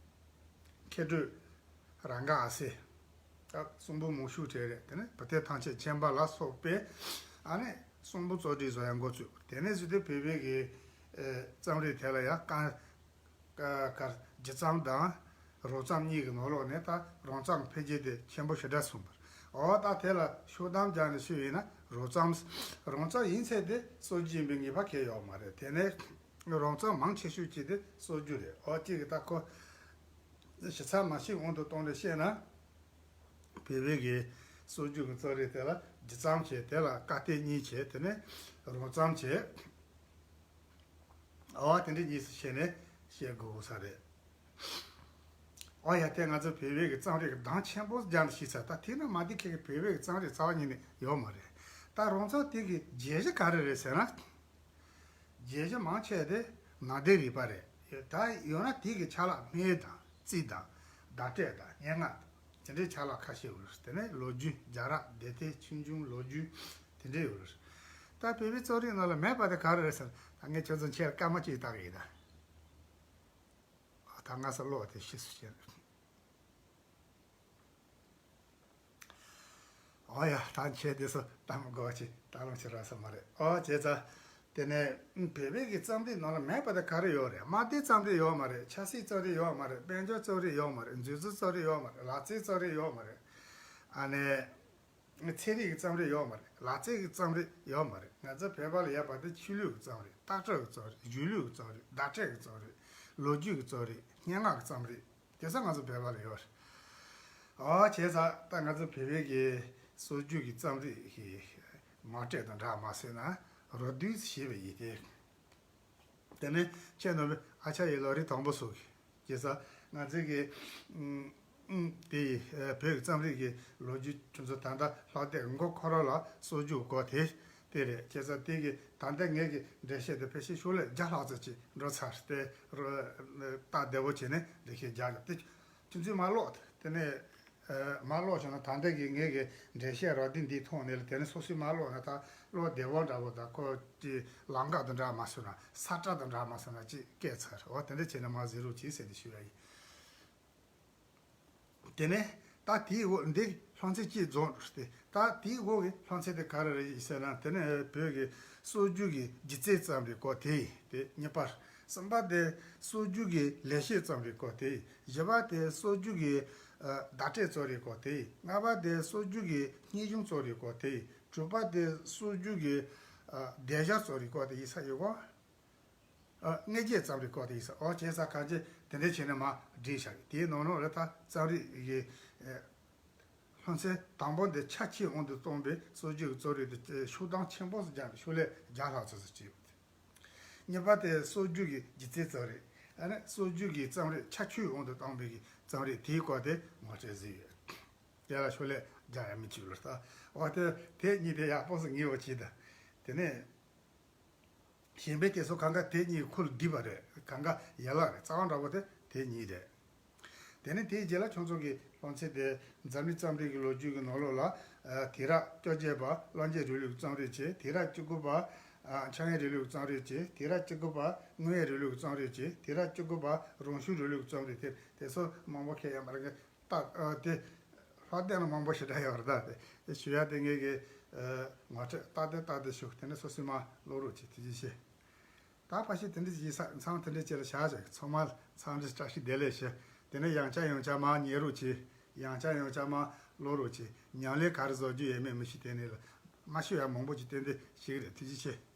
མཁས་གྲུབ་རང་དགའ་ཨ་སེ། ད་གསུང་འབུམ་མང་ཤོས་གྲས་རེད། དེ་ནས་བུ་སྟོན་ཐམས་ཅད་མཁྱེན་པ་ལ་སོགས་པའི་ཨ་ནི་གསུང་འབུམ་རྩོམ་སྒྲིག་བཟོ་ཡ་འགོ་བཙུགས། དེ་ནས་བཟུང་སྟེ་བོད་པའི་གི་ཨེ་རྩོམ་རིག་དེ་ལ་ཡང་བཀའ་ཀ་ཀར་སྒྱུ་རྩོམ་དང་རོལ་རྩོམ་གཉིས་ཀྱི་ནང་ལོགས་ནས་ད་རོལ་རྩོམ་འཕེལ་རྒྱས་དེ་ཆེན་པོ་ཞེ་དྲག་སོང་བ་རེད། འོ་ད་དེ་ལ་ཤོག་གདམ་རྒྱག་ནས་ཞུས་ཡིན་ན་རོལ་རྩོམ། རོལ་རྩོམ་ཡིན་ཚད་དེ་སྲོལ་རྒྱུན་ཡིན་པའི་ངེས་པ་གང་ཡང་ཡོད་མ་རེད། དེ་ནས་རོལ་རྩོམ་མང་ཆེ་ཤོས་ཅིག་དེ་སྲོལ་རྒྱུན་རེད། འོ་གཅིག་གི་ད་ཁོ་ཞིབ་ཚགས་མ་ཤེས་དབང་དུ་བཏང་ནས་བཤད་ན། བོད་པའི་གི་སྲོལ་རྒྱུན་གྱི་རྩོམ་རིག་དེ་ལ་སྒྱུ་རྩོམ་བྱས། དེ་ལ་བཀའ་བསྟན་གཉིས་བྱས། དེ་ནས་རོལ་རྩོམ་བྱས། ཨ་བ་དེ་འདྲ་གཉིས་སུ་ཕྱེ་ནས་བཤད་དགོས་ས་རེད། ཨ་ཡ་དེ་ང་ཚོ་བོད་པའི་གི་རྩོམ་རིག་གི་གདངས་ཆེན་པོ་རྒྱག་ནས་ཤེས་ཚར། ད་དེ་ན་མ་དེ་ཁེ་གི་བོད་པའི་གི་རྩོམ་རིག་རྩ་བ་ཉིད་ནས་ཡོད་མ་རེད། ད་རོལ་རྩོམ་དེ་གི་རྒྱན་གཞི་ག་རེ་རེད་ཟེར་ན། རྒྱན་གཞི་མང་ཆེ་དེ་ནང་བསྟན་རིག་པ་རེད། ད་ཡོད་ན་དེ་གི་ཆ་ལག་སྨན་དང་རྩིས་དང་བརྡ་སྤྲོད་དང་སྙན་ངག་དང་དེ་འདྲའི་ཆ་ལག་ཁ་ཤས་ཡོད་རེད། དེ་ནས་ལོ་རྒྱུས་རྒྱལ་རབས་སྡེ་ཐེར་ཆོས་འབྱུང་ལོ་རྒྱུས་དེ་འདྲའི་ཡོད་རེད། ད་བོད་པའི་རྩོམ་རིག་ནང་ལ་མེད་པ་དེ་ག་རེ་རེད་ཟེར་ན། ད་ངས་ཁྱོད་ཚོ་ཁྱེད་སྐར་མ་གཅིག་བལྟ་གི་ཡིན་ད། ད་ང་ས་ཀློག་དེ་ཤེས་སུ་ཤེས་རེད། ཨོ་ཡ། ད་ཁྱེད་དེ་ཚོ་གཏམ་དགོས་ཀྱི་ད་ལོང་ཆི་ར་ས་མ་རེད། ཨོ་བྱས་ཙང་། དེ་ནས་བོད་པའི་གི་རྩོམ་རིག་ནང་ལ་མེད་པ་དེ་ག་རེ་ཡོད་རེད། དམར་མདེལ་རྩོམ་རིག་ཡོད་མ་རེད། ཆབ་སྲིད་རྩོམ་རིག་ཡོད་མ་རེད། དཔལ་འབྱོར་རྩོམ་རིག་ཡོད་མ་རེད། མཛོད་འཛིན་རྩོམ་རིག་ཡོད་མ་རེད། ལག་རྩལ་རྩོམ་རིག་ཡོད་མ་རེད། ཨ་ནི་ཚན་རིག་གི་རྩོམ་རིག་ཡོད་མ་རེད། ལག་རྩལ་གི་རྩོམ་རིག་ཡོད་མ་རེད། ང་ཚོ་བོད་པ་ལ་ཡོད་པ་དེ་ཆོས་ལུགས་ཀྱི་རྩོམ་རིག། རྟགས་གྲོལ་གྱི་རྩོམ་རིག། གཞུང་ལུགས་ཀྱི་རྩོམ་རིག། བརྡ་སྤྲོད་ཀྱི་རྩོམ་རིག། ལོ་རྒྱུས་ཀྱི་རྩོམ་རིག། སྙན་ངག་གི་རྩོམ་རིག། དེ་ཚོ་ང་ཚོ་བོད་པ་ལ་ཡོད་རེད། ཨོ་བྱས་ཙང་ད་ང་ཚོ་བོད་པའི་གི་སྲོལ་རྒྱུན་གྱི་རྩོམ་རིག་གི་ངོ་སྤྲོད་དང་འདྲ་མ་ཟེར་ན་རོ་བསྡུས་ཞེས་པ་ཡིན་ཏེ། དེ་ནས་ཁྱེད་རྣམ་པས་ཨ་ཅག་ཡི་ལོ་རེ་དང་པོ་སོགས་ཀྱི་བྱས་ཙང་ང་ཚོའི་གི་ཨུམ་ཨུམ་དེ་ཡི་ཨ་བོད་ཀྱི་རྩོམ་རིག་གི་ལོ་རྒྱུས་ཁྱོད་ཚོ་ད་ལྟ་ལྷག་བསྡད་མགོ་ཁོ་ར་ལ་སྲོལ་རྒྱུན་སྐོར་དེ་དེ་རེད། བྱས་ཙང་དེ་གི་ད་ལྟ་ངེད་ཀྱི་འགྲེལ་བཤད་དེ་ཕལ་ཆེར་ཤོག་ལྷེ་བརྒྱ་ལྷག་ཙམ་ཅིག་འགྲོ་ཚར་ཏེ་རོ་སྟབས་བདེ་པོ་བྱས་ནས་འགྲེལ་བཤད་རྒྱག་ཡོད་དེ། ཁྱོད་ཚོས་མ་ཀློག་དེ་ནས་ཨ་མ་ཀློག་བྱུང་ན་ད་ལྟ་གི་ངེད་ཀྱི་འགྲེལ་བཤད་རོ་འདི་འདིའི་ཐོག་ནས་ལ་དེ་ནས་སོ་སོས་མ་ཀློག་ན་ད་ཀློག་བདེ་བོ་འདྲ་བོ་དང་ཁོ་ཀྱི་ལམ་ཁ་དང་འདྲ་མ་སོང་ན་ས་བཀྲ་དང་འདྲ་མ་སོང་ན་ཅིག་སྐད་ཚར། འོ་དེ་འདྲ་བྱས་ན་མ་གཟིགས་རོགས་གྱིས་ཟེར་ཏེ་ཞུ་ཡ་ཡིན། དེ་ནས་ད་དེའི་འོག་འདི་སློབ་ཚན་གཅིག་རྫོགས་འགྲོ་སྟེ། ད་དེའི་འོག་གི་སློབ་ཚན་དེ་ག་རེ་རེད་ཟེར་ན། དེ་ནས་བོད་ཀྱི་སྲོལ་རྒྱུན་གྱི་སྒྱུ་རྩལ་རྩོམ་རིག་སྐོར་དེ་ཡིན། དེ་གཉིས་པ། གསུམ་པ་དེ་སྲོལ་རྒྱུན་གྱི་ལེགས་བཤད་རྩོམ་རིག་སྐོར་དེ་ཡིན། བཞི་པ་དེ་སྲོལ་རྒྱུན་གྱི་ཨ་བརྡ་སྤྲོད་རྩོམ་རིག་སྐོར་དེ་ཡིན། ལྔ་པ་དེ་སྲོལ་རྒྱུན་གྱི་སྙན་ཞུ་རྩོམ་རིག་སྐོར་དེ་ཡིན། དྲུག་པ་དེ་སྲོལ་རྒྱུན་གྱི་ཨ་སྡེར་སྦྱོར་རྩོམ་རིག་སྐོར་དེ་ཡིན་ས་ཡོད་གོ། ཨ་དངོས་བརྒྱུད་རྩོམ་རིག་སྐོར་དེ་ཡིན་ས། འོ་བྱས་ཙང་གང་ཅི་དེ་འདྲ་བྱས་ནས་མར་བསྒྲིགས་བཞག་གི། དེའི་ནང་ནང་ལ་ད་རྩོམ་རིག་གི་ཨ་སློབ་ཚན་དང་པོ་འདི་ཆ་ཆེ་དབང་དུ་བཏང་བའི་སྲོལ་རྒྱུན་གྱི་རྩོམ་རིག་དེ་ཤོག་གྲངས་ཆེན་པོ་ཟིག་བརྒྱབ་ནས་ཤོག་ལྷེ་བརྒྱ་ལྷག་ཙམ་ཟིག་བྲིས་ཡོད། གཉིས་པ་དེ་སྲོལ་རྒྱུན་གྱི་སྒྱུ་རྩལ་རྩོམ་རིག། ཨ་ནི་སྲོལ་རྒྱུན་གྱི་རྩོམ་རིག་ཁྱད་ཆོས་དབང་དུ་བཏང་བའི་གི་རྩོམ་རིག་དེའི་སྐོར་དེ་ངོ་སྤྲོད་ཟིག་ཡོད། དེ་ལ་ཤོག་ལྷེ་བརྒྱ་ཡང་མི་བྱེད་ལ་ད། འོ་དེ་དེ་གཉིས་དེ་ཡག་པོ་ཟིག་ངེས་པ་བྱེད་ད། དེ་ནས། གཞན་པའི་དེ་ཚོ་གང་ག་དེ་གཉིས་ཁུལ་བསྡུས་པ་རེད། གང་ག་ཡན་ལག་རེད། རྩ་བ་འདྲ་པོ་དེ་དེ་གཉིས་རེད། དེ་ནས་དེའི་རྗེས་ལ་ཁྱོད་ཚོ་གི་སློབ་ཚན་དེ་འཛམ་གླིང་རྩོམ་རིག་གི་ལོ་རྒྱུས་ཀྱི་ནང་ལོགས་ལ་ཨ་དུས་རབས་བཅོ་བརྒྱད་པ་གླང་རྒྱལ་རིང་ལུགས་རྩོམ་རིག་བྱས། དུས་རབས་བཅུ་དགུ་པ་ཨ་འཆར་ཡན་རིང་ལུགས་རྩོམ་རིག་བྱས། དུས་རབས་བཅུ་དགུ་པ་དངོས་ཡོད་རིང་ལུགས་རྩོམ་རིག་བྱས། དུས་རབས་བཅུ་དགུ་པ་རང་བྱུང་རིང་ལུགས་རྩོམ་རིག་དེ་དེ་ཚོ་མང་པོ་ཁེལ་ཡོད་མ་རེད། ད་ཨ་དེ་ལྷག་བསྡད་ན་མང་པོ་ཞེ་དྲག་ཡོད་རེད། ད་དེ་ཞུ་ཡ་དེ་ངེད་ཀྱི་ཨ་ངོ་སྤྲོད་ཏག་ཏག་ཏག་ཏག་ཞུ། དེ་ནས་སོ་སོས་མར་ཀློག་རོགས་གྱིས། ཐུགས་རྗེ་ཆེ། ད་ཕལ་ཆེར་དེ་འདྲ་ཞིག་ཡིན་ས། མཚམས་དེ་འདྲ་ཅིག་ལ་བཞག་བྱས། ཚང་མ་འཚམས་འདྲི་བཀྲ་ཤིས་བདེ་ལེགས་ཞུ། དེ་ནས་ཡང་བསྐྱར་ཡང་བསྐྱར་མར་ཉན་རོགས་གྱིས། ཡང་བསྐྱར་ཡང་བསྐྱར་མར་ཀློག་རོགས་གྱིས། ཉམས་ལེན་ག་རེ་བཟོ་རྒྱུ་ཡོད་མེད་མི་ཤེས། དེ་ནས་ལ་མ་ཤེས་ཡ་མང་པོ་ཅིག་ཏན་ཏན་ཤེས་ཀྱི་རེད། ཐུགས་རྗེ་ཆེ།